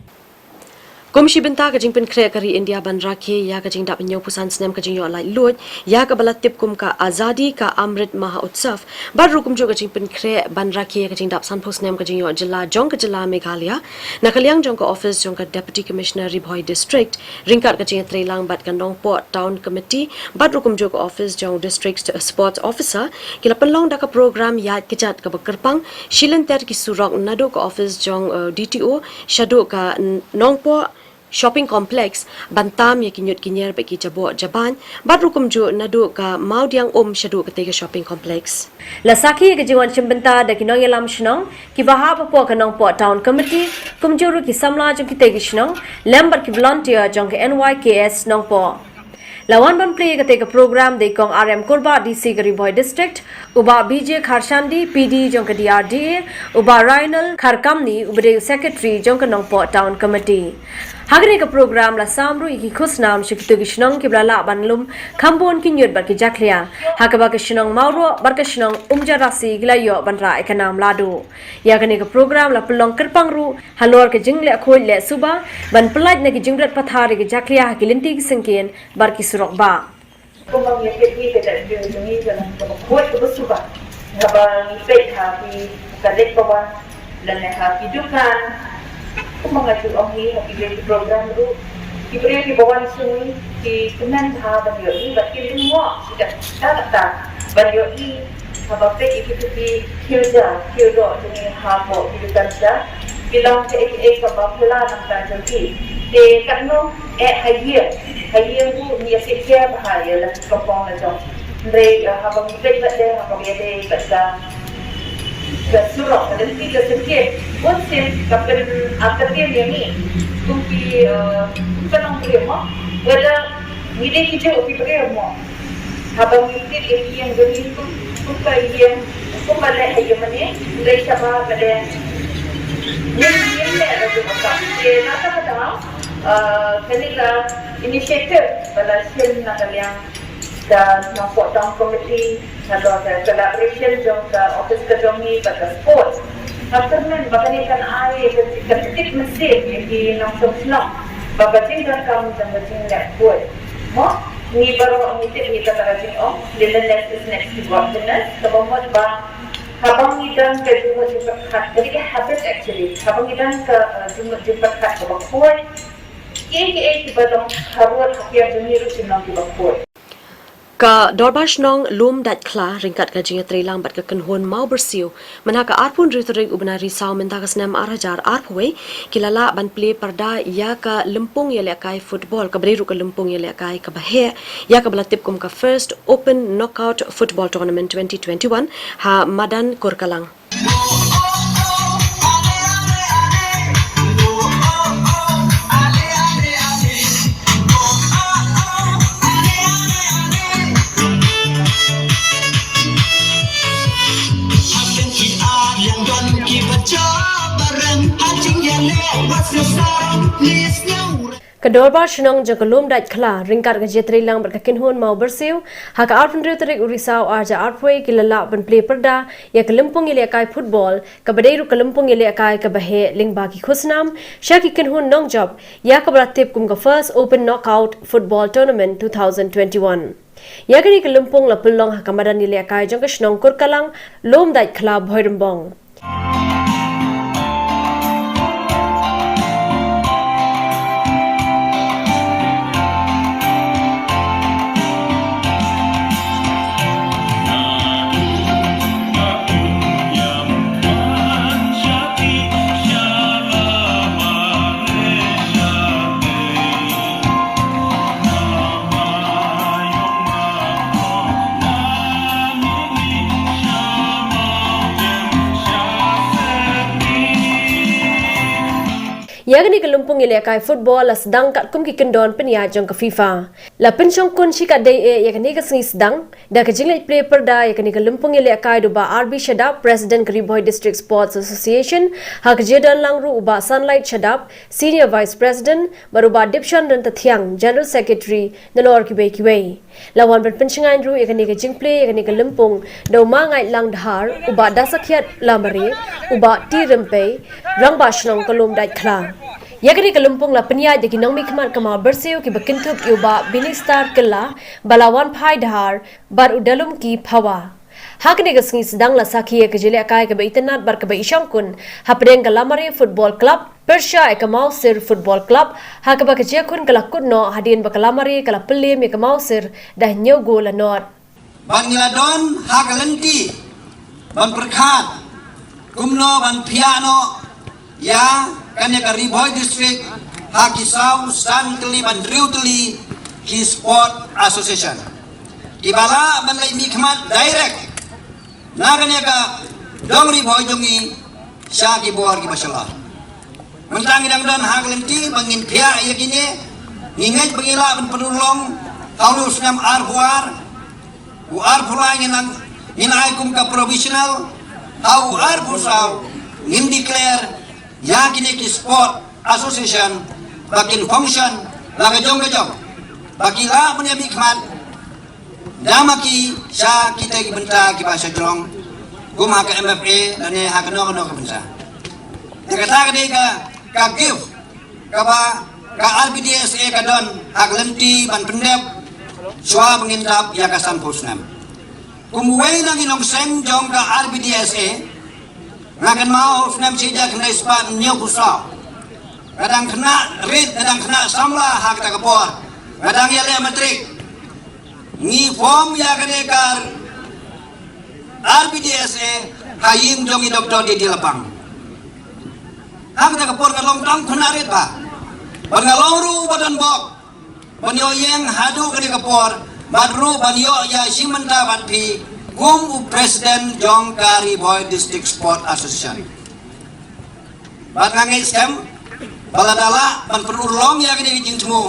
Kum shi bynta ka jingpynkhreh ka ri India ban rakhe ïa ka jingdap hynñiewphew san snem ka jingïoh laitluid ïa kaba la tip kum ka Azadi ka Amrit Mahotsav, bad ruh kumjuh ka jingpynkhreh ban rakhe ïa ka jingdap sanphew snem ka jingïoh jylla jong ka jylla Meghalaya, na ka liang jong ka ophis jong ka Deputy Commissioner Ri Bhoi District, ryngkat ka jingïatreilang bad ka Nongpoh Town Committee, bad ruh kumjuh ka ophis jong District Sports Officer, ki la pynlong da ka program ïaid kjat kaba kyrpang, shi lynter ki surok naduh ka ophis jong, eh, D T O, shaduh ka N-, Nongpoh Shopping Complex, ban tam ïa ki ñiut ki ñier bad ki jaboh jaban, bad ruh kumjuh naduh ka Mawdiang Um shaduh katei ka shopping complex. La sakhi ïa ka jingwan shim bynta da ki nongïalam shnong, ki ba hap hapoh ka Nongpoh Town Committee, kumjuh ruh ki samla jong kitei ki shnong, lem bad ki volunteer jong ka N Y K S Nongpoh. La wan ban plie ïa katei ka program da i Kong R M Kurbah, D C ka Ri Bhoi District, u Bah B J Kharshandi, P D jong ka D R D A, u Bah Rainal Kharkamni, u ba dei u Secretary jong ka Nongpoh Town Committee. Ha kane ka program la sam ruh ïa ki khusnam sha kito ki shnong kiba la lah ban lum kham bun ki ñiut bad ki jakhlia, ha kaba ka shnong Mawroh bad ka shnong Umjarasi ki la ïoh ban rah ïa ka nam ladu. Ïa kane ka program la pynlong kyrpang ruh halor ka jingleh khuid leh suba ban pyllait na ki jingret pathar ïa ki jakhlia ha ki lynti ki syngkien bad ki surok bah. Kumba ngi tip hi ka jaitbynriew jong ngi ka long kaba khuid kaba suba. Haba ngi peit ha ki college ba wan lane ha ki dukan. Kumba nga ju ong hi ha ki dei ki program ruh. Ki briew kiba wan sha ngi ki kmen bha ban ïohi bad ki lyngngoh shi katta katta ban ïohi. Haba peit ïa kito ki khiew ja khiew doh jong ngi hapoh ki dukan sha, ki long kaei kaei kaba phylla nangta jong ki. Te katno eh ha ïing, ha ïing ruh ngi ïa take care bha ïa la ki kampong la jong. Hynrei haba ngi peit bad leh haba ngi ïadei bad ka, ka surok ka lynti ka syngkien, bun sien ka pyn, ah, ka pyn ïa ngi kum ki, eh, kum ka nongbriew mo. Whether ngi dei ki juh ki briew mo. Haba ngi tip ïa ki ïing jong ngi kum, kum ka ïing, kum ba leh ha ïing mane, lei shabar ba leh. Ngi ïing leh ba juh ka. Te na ka daw, ah, kane ka initiative ba la shim na ka liang ka Nongpoh Town Committee, halor ka collaboration jong ka office ka jong ngi bad ka sports. Nga kyrmen ba kane kan ai ka, ka tip mynsiem ïa ki nongshong shnong ba ka jingdonkam jong ka jingleh khuid. Mo, ngi baroh ngi tip ngi kata ka jingong, cleanliness is next to godliness. Kaba mut ba haba ngi don ka jingmut jingpyrkhat, ka dei ka habit actually. Haba ngi don ka, uh, jingmut jingpyrkhat kaba khuid, kiei kiei kiba long harud hakhmat jong ngi ruh kin long kiba khuid. Ka Dorbar Shnong Lumdaitkhla ryngkat ka jingïatreilang bad ka kynhun Mawbyrsiew, mynha ka arphew hynriew tarik u bnai Risaw mynta ka snem ar hajar arphew wei, ki la lah ban plie pyrda ïa ka lympung ïalehkai football kaba dei ruh ka lympung ïalehkai kaba heh, ïa kaba la tip kum ka First Open Knockout Football Tournament twenty twenty-one ha madan Kurkalang. Ka Dorbar Shnong jong ka Lumdaitkhla ryngkat ka jingïatreilang bad ka kynhun Mawbyrsiew, ha ka arphew hynriew tarik u Risaw ar hajar arphew wei ki la lah ban plie pyrda ïa ka lympung ïalehkai football kaba dei ruh ka lympung ïalehkai kaba heh lyngba ki khusnam sha ki kynhun nongjop, ïa kaba la tip kum ka First Open Knockout Football Tournament two thousand twenty-one. Ïa kane ka lympung la pynlong ha ka madan ïalehkai jong ka shnong Kurkalang, Lumdaitkhla, Bhoirymbong. Ïa kane ka lympung ïalehkai football la sdang katkum ki kyndon pynïaid jong ka FIFA. La pynshongkun shikatdei eh ïa kane ka sngi sdang da ka jingleit plie pyrda ïa kane ka lympung ïalehkai da u Bah R B Shadap, President ka Ri Bhoi District Sports Association, ha ka jingdon lang ruh u Bah Sunlight Shadap, Senior Vice President, bad u Bah Dipshon Ryntathiang, General Secretary, nalor kiwei kiwei. La wan ban pynshngaiñ ruh ïa kane ka jingplie ïa kane ka lympung da u Ma Ngaitlang Dhar, u Bah Dasakhiat Lamare, u Bah T Rympei, Rangbah Shnong ka Lumdaitkhla. Ïa kane ka lympung la pynïaid da ki nongmihkhmat ka Mawbyrsiew kiba kynthup ïa u Bah Binistar Kylla, ba la wan phai Dhar, bad u Dalumki Phawa. Ha kane ka sngi sdang la sakhi ïa ka jingïalehkai kaba itynnad bad kaba ishongkun hapdeng ka Lamare Football Club pyrshah ïa ka Mawsir Football Club, ha kaba ka jingïakhun ka la kut noh hadien ba ka Lamare ka la pynliem ïa ka Mawsir da hynñiew gol la nod. Bad ngi la don ha ka lynti ban pyrkhat kumno ban phiah noh ïa kane ka Ri Bhoi District ha ki saw san tylli bad hynriew tylli ki sport association kiba lah ban leit mihkhmat direct na kane ka dong Ri Bhoi jong ngi sha ki bor kiba shalor. Mynta ngi dang don ha ka lynti ba ngin phiah ïa kine, ngi ngeit ba ngi lah ban pynurlong ha une u snem arphew ar, u arphew lai ngin nang, ngin ai kum ka provisional, ha u arphew saw ngin declare ïa kine ki sport association ba kin function la ka jong ka jong, ba ki lah ban ïa mihkhmat da ma ki sha kita ki bynta kiba shajrong, kum ha ka M F A lane ha kano kano ka bynta. Te kata ka dei ka, ka gift kaba ka R B D S A ka don ha ka lynti ban pyndep shuwa ba ngin dap ïa ka sanphew snem. Kum uwei na ki nongseng jong ka R B D S A, nga kynmaw u snem shi hajar khyndai spah hynñiewphew saw, nga dang khynnah rit, nga dang khynnah samla ha kata ka por, nga dang ïaleh matrik. Ngi form ïa kane ka R B D S A ha ïing jong i Doctor D D Lapang. Ha kata ka por nga long tang khynnah rit bha, bad nga long ruh uba don bok ban ïoh ïeng haduh kane ka por, bad ruh ban ïoh ïa shim bynta bad phi kum u president jong ka Ri Bhoi District Sport Association. Bad nga ngeit skhem ba lada lah ban pynurlong ïa kane ka jingthmu,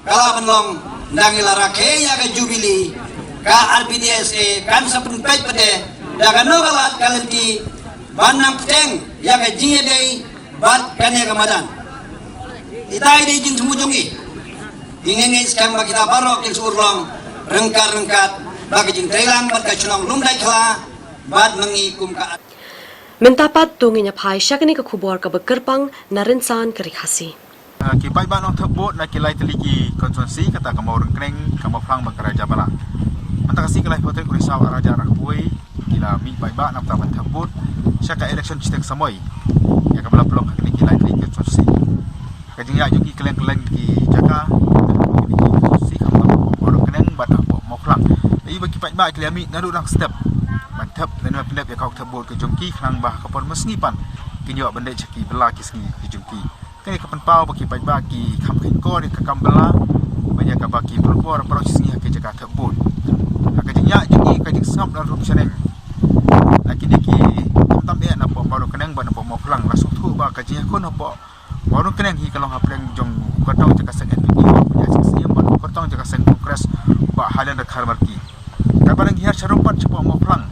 ka lah ban long, nang ïa la rakhe ïa ka Jubilee, ka R B D S A kan sa pynpeit pat de da kano ka lad ka lynti ban nang pteng ïa ka jingïadei bad kane ka madan. Ita i dei jingthmu jong i. Ngi ngeit skhem ba kita baroh kin sa urlong ryngkat ryngkat ba ka jingtreilang bad ka shnong Lumdaikhla bad ma ngi kum ka. Mynta pat to ngin ïa phai sha kane ka khubor kaba kyrpang na rynsan ka Ri Khasi. Ah, ki paidbah nongthep vote na ki lai tylli ki constituency, kata ka Mawryngkneng, ka Mawphlang bad ka Rajabala. Mynta ka sngi ka laiphew tarik u Risaw arhajar arphew wei, ki la mih paidbah na ka bynta ban thep vote sha ka election shiteng samoi, ïa kaba la pynlong ha kine ki lai tylli ki constituency. Ka jingïaid jong ki kylleng kylleng ki jaka, kine ki constituency, khamtam hapoh Mawryngkneng bad hapoh Mawphlang. Ïa ba ki paidbah ki la mih naduh dang step ban thep lane ban pyndep ïa ka hok thep vote ka jong ki, khnang ba ha ka por mynsngi pat kin ïoh ban leit sha ki bylla ki sngi ki jong ki. Kane ka pynpaw ba ki paidbah ki kham khein kor ïa ka kam bylla, ban ïa kaba ki pynlong por baroh shi sngi ha ki jaka thep vote. Ha ka jingïaid jong ki, ka jingsngap la ruh shaneng. Ha kine ki, khamtam eh napoh Mawryngkneng bad napoh Mawphlang, la sngewthuh ba ka jingïakhun hapoh Mawryngkneng hi ka long hapdeng jong u kyrtong jaka seng N P P, Bah Pynïaid Sing Syiem, bad u kyrtong jaka seng Congress, Bah Hailander Kharmarki. Kaba dang hiar sharum pat shapoh Mawphlang,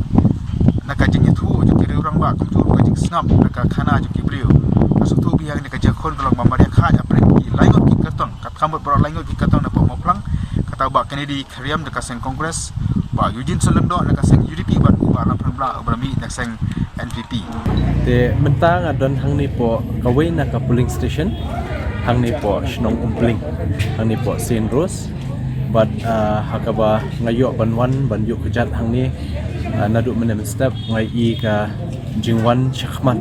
na ka jingïathuh jong ki riew rangbah, kumjuh ruh ka jingsngap na ka khana jong ki briew. Ka sngewthuh ba ïa kane ka jingïakhun ka long ba marjan khaid hapdeng ki laingut ki kyrtong, katkam bad baroh laingut ki kyrtong napoh Mawphlang, kata u Bah Kennedy Kharriam na ka seng Congress, Bah Eugene Syn Lyngdoh na ka seng U D P bad u Bah Lamphang Blah uba la mih na ka seng N P P. Te mynta nga don hangne hapoh kawei na ka polling station, hangne hapoh shnong Umpling, hangne hapoh Saint Rose. Bad, ah, ha kaba nga ïoh ban wan ban ïuh kjat hangne, ah, naduh mynne mynstep, nga ïohi ka jingwan shakhmat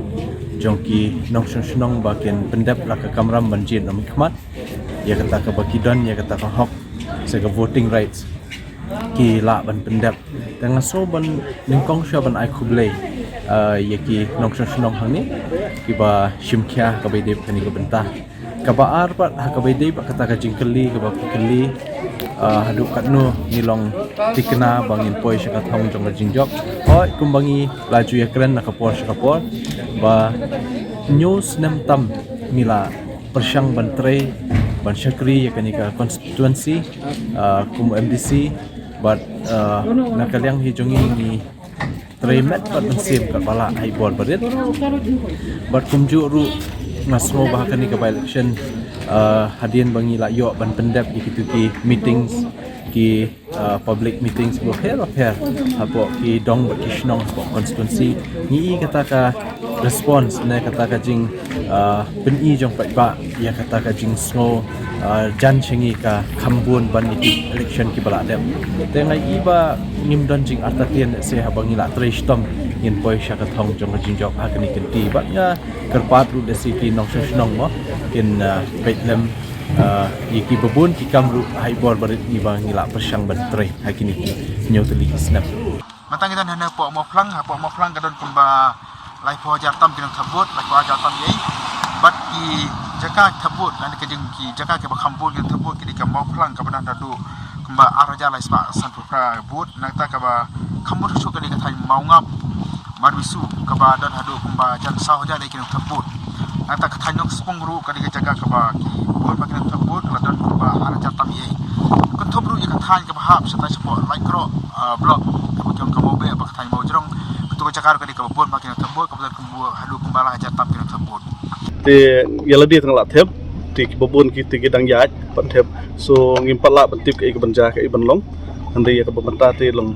jong ki nongshong shnong ba kin pyndep la ka kamram ban jied noh mihkhmat ïa kata kaba ki don, ïa kata ka hok, se ka voting rights, ki lah ban pyndep. Te nga sngew ban nyngkong shuwa ban ai khublei, ah, ïa ki nongshong shnong hangne kiba shim khia ha kaba ïadei bad kane ka bynta. Kaba ar pat, ha kaba ïadei bad kata ka jingkylli kaba phi kylli, ah, haduh katno ngi long thikna ba ngin poi sha ka thong jong ka jingjop. Hooid, kumba ngi la ju ïakren na ka por sha ka por, ba hynñiew snem tam ngi la pyrshang ban trei, ban shakri ïa kane ka constituency, ah, kum M D C, bad, ah, na ka liang hi jong ngi, ngi trei met bad mynsiem katba lah ha i bor barit. Bad kumjuh ruh nga sngew ba ha kane ka by-election, ah, hadien ba ngi la ïoh ban pyndep ïa kitu ki meetings, ki, ah, public meetings bapher bapher hapoh ki dong bad ki shnong hapoh constituency, ngi i kata ka response ne kata ka jing, ah, pyni jong paidbah ïa kata ka jingsngew, ah, jan sha ngi ka kham bun ban ïa ki election kiba la dep. Te nga i ba ngim don jingartatien se haba ngi la trei shitom ngin poi sha ka thong jong ka jingjop ha kane ka lynti. Bad nga kyrpad ruh lehse ki nongshong shnong mo kin, ah, peit lem, ah, ïa kiba bun ki kam ruh ha i bor barit ngi ba ngi la pyrshang ban trei ha kine ki hynñiew tylli ki snem. Mynta ngi don hangne hapoh Mawphlang, hapoh Mawphlang ka don kumba laiphew hajar tam ki nongthep vote, laiphew hajar tam ïa i. Bad ki jaka thep vote, lane ka jing ki jaka kiba kham bun ki nongthep vote ki dei ka Mawphlang kaba don haduh kumba ar hajar lai spah sanphew phra vote, nangta kaba kham bun shuh ka dei ka thaiñ Mawngap Marbisu kaba don haduh kumba jan saw hajar ïa ki nongthep vote. Nangta ka thaiñ Nongspung ruh ka dei ka jaka kaba ki bun bha ki nongthep vote, la don kumba ar hajar tam ïa i. Kynthup ruh ïa ka thaiñ kaba hap shatai shapoh Laitkroh, ah, block, kaba ki ong ka Mawbeh bad ka thaiñ Mawjrong. Katu ka jaka ruh ka dei kaba bun bha ki nongthep vote, kaba don kumba haduh kumba lai hajar tam ki nongthep vote. Te ïa lade tang la thep, Te kiba bun ki te ki dang ïaid ban thep. So ngim pat lah ban tip kaei kaban jia, kaei ban long. Hynrei ïa kaba mynta te long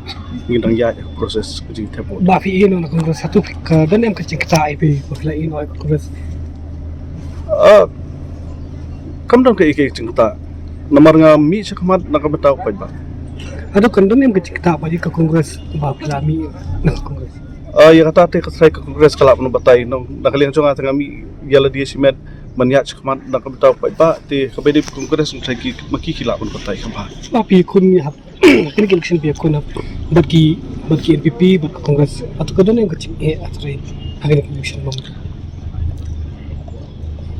ngi dang ïaid ha ka process ka jingthep vote. Ba phi ïeh noh na Congress hato phi ka don em ka jingktah ïa phi ba phi la ïeh noh ïa ka Congress? Ah, kam don kaei kaei ka jingktah. Namar nga mih shakhmat na ka bynta u paidbah. Hato kan don em ka jingktah ba ïa ka Congress ba phi la mih na ka Congress? Ah, ïa kata te ka trai ka Congress ka lah ban batai. Na ka liang jong nga te nga mih ïa lade shimet ban ïaid shakhmat na ka bynta u paidbah, te kaba ïadei bad Congress nga trai ki ma ki ki lah ban batai kham bha. Ba phi ïakhun ïa hap kane ka election phi ïakhun hap bad ki, bad ki N P P bad ka Congress, hato ka don em ka jingeh ha trai ha kane ka election?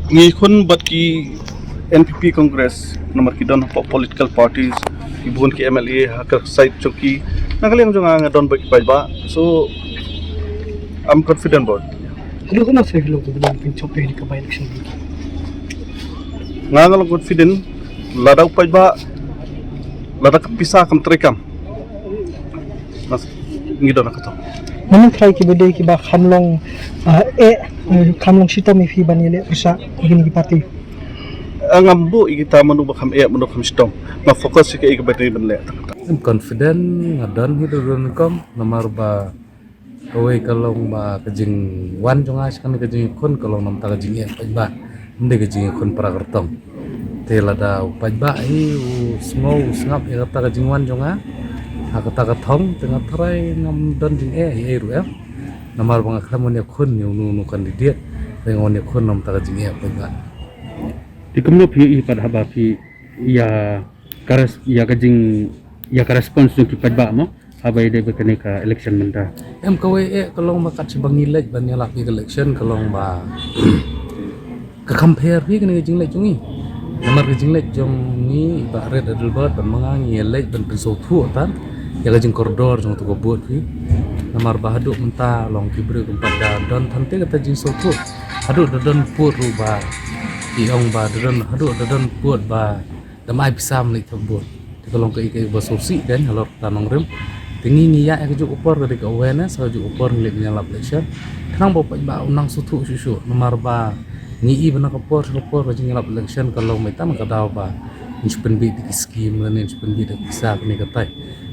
Ngi ïakhun bad ki N P P, Congress namar ki don hapoh political parties, ki bun ki M L A ha ka side jong ki. Na ka liang jong nga nga don bad ki paidbah, so I'm confident about it. Haduh kumno sa phi long, phi long phin jop ïa ka by election? Nga nga long confident lada u paidbah, lada ka pisa kam treikam. Mas ngi don ha ka thong. Mano trai kiba dei kiba kham long, ah, eh, eh, kham long shitom ïa phi ban ïaleh pyrshah ïa kine ki party? Ah, ngam buh ïa kita mano ba kham eh mano kham shitom. Nga focus ïa kaei kaba dei ban leh. I'm confident, nga don hi da don kong, namar ba kawei ka long ba ka jingwan jong nga sha kane ka jingïakhun ka long namar ka jingeh paidbah, ym dei ka jingïakhun para kyrtong. Te lada u paidbah hi u sngew u sngap ïa kata ka jingwan jong nga ha kata ka thong, te nga trai ngam don jingeh ei ei ruh em. Namar ba nga khlem wan ïakhun ïa uno uno u candidate, te nga wan ïakhun namar ka jingeh paidbah. Te kumno phi ïohi pat haba phi ïa ka res-, ïa ka jing, ïa ka response jong ki paidbah mo haba ïadei bad kane ka election mynta? Em, kawei eh ka long ba kat shaba ngi leit ban ïalap ïa ka election ka long ba ka compare phi kane ka jingleit jong ngi. Namar ka jingleit jong ngi i Bah Red Adelbert bad ma nga ngi ïaleit ban pynsngewthuh tan ïa ka jingkordor jong uto ka vote phi. Namar ba haduh mynta long ki briew kim pat da don than te kata jingsngewthuh. Haduh da don vote ruh ba ki ong ba da don, haduh da don vote ba da ma ai pisa ban leit thep vote. Te ka long kaei kaei ba sngewsih kein halor kata nongrim. Te ngi ngi ïaid ha kajuh ka por ka dei ka awareness, ha kajuh ka por ngi leit ban ïalap election. Khnang ba u paidbah u nang sngewthuh shuh shuh namar ba ngi i ba na ka por sha ka por ka jingïalap election ka long ba ita na ka daw ba ngin shu pynbeit da ki skim lane ngin shu pynbeit da ki pisa kane katai.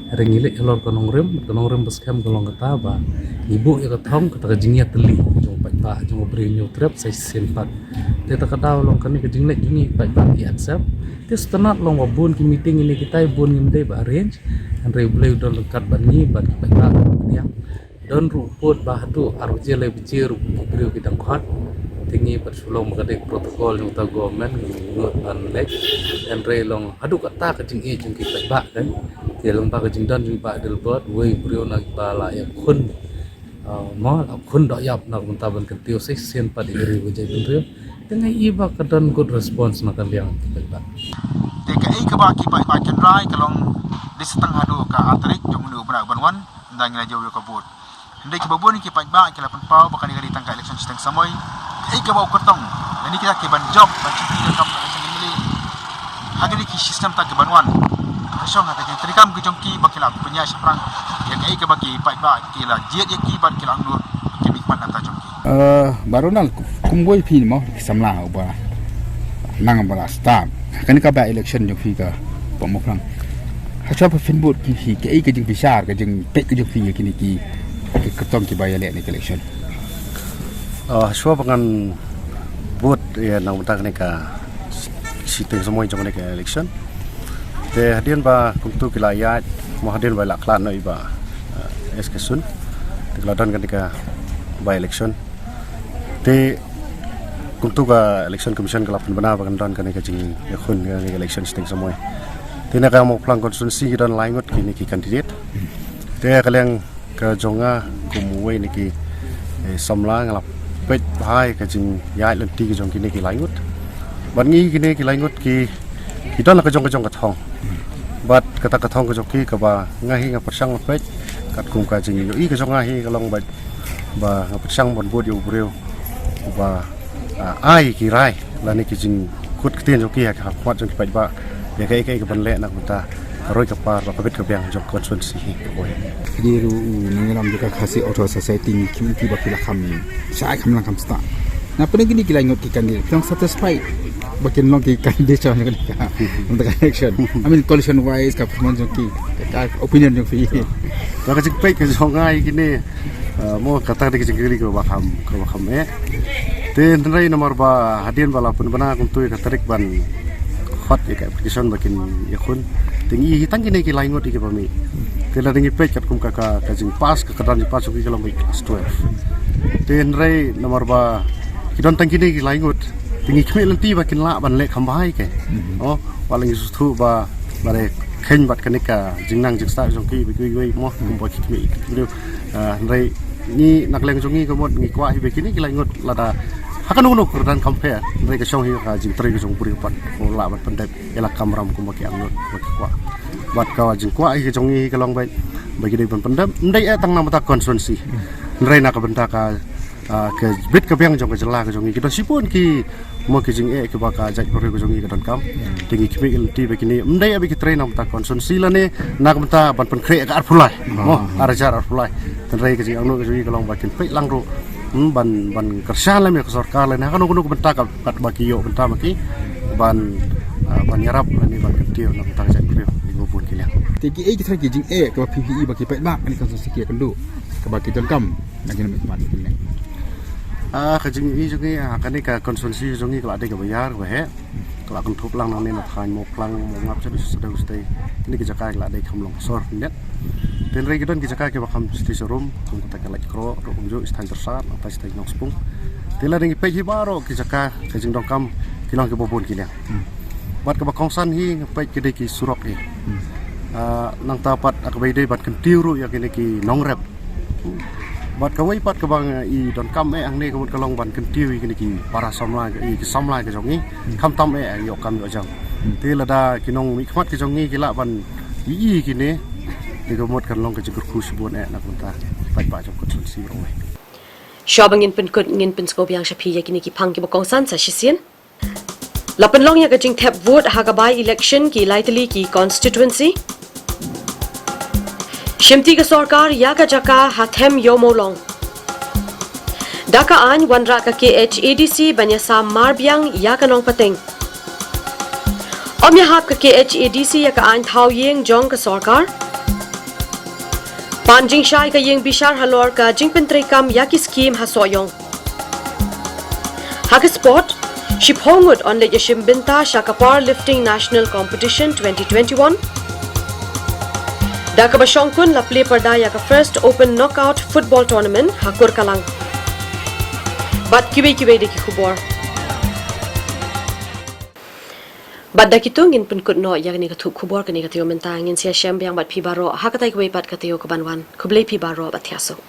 Hynrei ngi leit halor ka nongrim, ka nongrim ba skhem ka long kata ba ngi buh ïa ka thong, kata ka jingïatylli jong u paidbah, jong u briew Hynñiewtrep sa shisien pat. Te ta ka daw long kane ka jingleit jong ngi paidbah ki accept. Te sngewtynnat long ba bun ki meeting ine kitai bun ngim dei ba arrange. Hynrei U Blei u don ryngkat bad ngi bad ki paidbah ki pdiang. Don ruh vote ba haduh ar baje lai baje ruh ki briew ki dang khot. Te ngi pat shu long ba ka dei protocol jong uta government ngi nud ban leit. Hynrei long haduh kata ka jingïeit jong ki paidbah kan. Te long ba ka jingdon jong i Bah Adelbert, wei briew na kiba la ïakhun, ah, mo, la khun doh ïap na ka bynta ban kyntiew shisien pat ïa ka ri bajai bynriew. Te nga i ba ka don good response na ka liang ki paidbah. Te kaei kaba ki paidbah ki rai ka long dei sa tang haduh ka ar tarik jong une u bnai ban wan, ynda ngi la jew ïa ka vote. Hynrei kiba bun ki paidbah ki la pynpaw ba kane ka dei tang ka election shiteng samoi. Kaei kaba u kyrtong lane kita kiban jop ban shu pynïaid kam ka election M L A ha kine ki shi snem ta kiban wan. Ka shong ha ka jingtrei kam ki jong ki ba ki la pynïaid shaphrang ïa kaei kaba ki paidbah ki la jied ïa ki bad ki la angnud ki mihpat na ka jong ki. Eh, Bah Ronald, kum wei phi mo ki samla uba nang ba la start kane ka by election jong phi ka Poh Mawphlang. Hashwa ba phin bud ki phi kaei ka jingbishar, ka jingpeit ka jong phi ïa kine ki, ki kyrtong kiba ïaleh ne ka election? Ah, hashwa ba ngan bud ïa na ka bynta kane ka shiteng samoi jong kane ka election. Te hadien ba kumtu ki la ïaid, mo hadien ba la khlad noh i Bah, eh, S K Sun. Te ki la don kane ka by election. Te kumtu ka Election Commission ka la pynbna ba kan don kane ka jingïakhun kane ka election shiteng samoi. Te na ka Mawphlang constituency ki don lai ngut kine ki candidate. Te ka liang ka jong nga kum uwei na ki, eh, samla nga la peit bha ïa ka jingïaid lynti ka jong kine ki lai ngut. Bad ngi kine ki lai ngut ki, ki don la ka jong ka jong ka thong. Bad kata ka thong ka jong ki kaba nga hi nga pyrshang la peit katkum ka jingïohi ka jong nga hi ka long ba, ba nga pyrshang ban bud ïa u briew uba, ah, ai ki rai lane ki jingkut ktien jong ki ha ka khmat jong ki paidbah ïa kaei kaei kaban leh na ka bynta ka roi ka par bad ka bit ka biang jong ka constituency hi. Ka dei ruh u nongïalam jong ka Khasi Authors Society, ngi kyrmen ïa phi ba phi la kham shai kham lang kham stad. Na pdeng kine ki lai ngut ki candidate, phi long satisfied ba kin long ki candidate jong ka, ka election? I mean, coalition wise, ka performance jong ki, ka, ka opinion jong phi. Ba ka jingpeit ka jong nga ïa kine, eh, mo kata ka dei ka jingkylli kaba kham, kaba kham eh. Te hynrei namar ba hadien ba la pynbna kumto ïa ka tarik ban khot ïa ka application ba kin ïakhun. Te ngi ïohi tang kine ki lai ngut ïa kiba mih. Te lada ngi peit katkum ka, ka, ka jingpass, ka kyrdan jingpass jong ki ka long ba class twelve. Te hynrei namar ba ki don tang kine ki lai ngut, te ngi khmih lynti ba kin lah ban leh kham bha ïa ki. Oh, wat la ngi sngewthuh ba, ba dei kheiñ bad kane ka jingnang jingstad jong ki ba kiwei kiwei mo, kumba ki khmih ki briew. Ah, hynrei ngi na ka liang jong ngi ka mut ngi kwah hi ba kine ki lai ngut lada ha kano kano ka kyrdan compare, hynrei ka shong hi ka jingtrei ka jong u briew pat, u lah ban pyndep ïa la kamram kumba ki angnud ba ki kwah. Bad ka jingkwah hi ka jong ngi hi ka long ba, ba ki dei ban pyndep, ym dei eh tang na bynta constituency, hynrei na ka bynta ka, ah, ka bit ka biang jong ka jylla ka jong ngi. Ki don shibun ki, mo, ki jingeh kiba ka jaitbynriew ka jong ngi ka donkam. Te ngi khmih lynti ba kine ym dei eh ba ki trei na bynta constituency lane na ka bynta ban pynkhreh ka arphew lai, mo, ar hajar arphew lai. Hynrei ka jingangnud ka jong ngi ka long ba kin peit lang ruh, hmm, ban, ban kyrshan lem ïa ka sorkar lane ha kano kano ka bynta ka, katba ki ïoh bynta ma ki ban, ah, ban ïarap lane ban kyntiew na ka bynta ka jaitbynriew ïa kiba bun ki liang. Te kiei ki trai ki jingeh kaba phi ïohi ba ki paidbah kane ka constituency ki ïakynduh, kaba ki donkam na kine ki mat kine? Ah, ka jingïohi jong ngi, ah, kane ka constituency jong ngi ka la dei kaba ïar kaba heh. Ka la kynthup lang nangne na thaiñ Mawphlang, Mawngap, shatei shatei shatei. Kine ki jaka ki la dei kham long sor khyndiat. Te hynrei ki don ki jaka kiba kham shatei sharum, kum kata ka Laitkroh ruh kumjuh, shatei Tyrsad, shatei Nongspung. Te lada ngi peit hi baroh ki jaka ka jingdonkam ki long kiba bun ki liang. Bad kaba kongsan hi ngi peit ki dei ki surok hi. Ah, nangta pat kaba ïadei ban kyntiew ruh ïa kine ki nongrep. Bad kawei pat kaba ngi donkam eh hangne ka mut ka long ban kyntiew ïa kine ki para samla, ïa ki samla ka jong ngi, khamtam eh ïoh kam ïoh jam. Te lada ki nongmihkhmat ka jong ngi ki lah ban ïohi ïa kine, te ka mut kan long ka jingkyrkhu shibun eh na ka bynta paidbah jong ka constituency jong ngi. Shuwa ba ngin pynkut, ngin pynsngew biang sha phi ïa kine ki phang kiba kongsan sa shisien. La pynlong ïa ka jingthep vote ha ka by-election ki lai tylli ki constituency. Shimti ka sorkar ïa ka jaka ha Them Ïew Mawlong. Da ka aiñ wanrah ka K H A D C ban ïasam mar biang ïa ka nongpateng. Ym ïahap ka K H A D C ïa ka aiñ thaw ïing jong ka sorkar. Pan jingshai ka ïing bishar halor ka jingpyntreikam ïa ki skim ha Sohiong. Ha ka sport, shiphew ngut yn leit ïashim bynta sha ka Powerlifting National Competition twenty twenty-one. Da kaba shongkun la plie pyrda ïa ka First Open Knockout Football Tournament ha Kurkalang. Bad kiwei kiwei de ki khubor. Bad da kito ngin pynkut noh ïa kane ka thup khubor kane ka taïew mynta. Ngin sa ïashem biang bad phi baroh ha katai kawei pat ka taïew kaban wan. Khublei phi baroh bad thiah suk.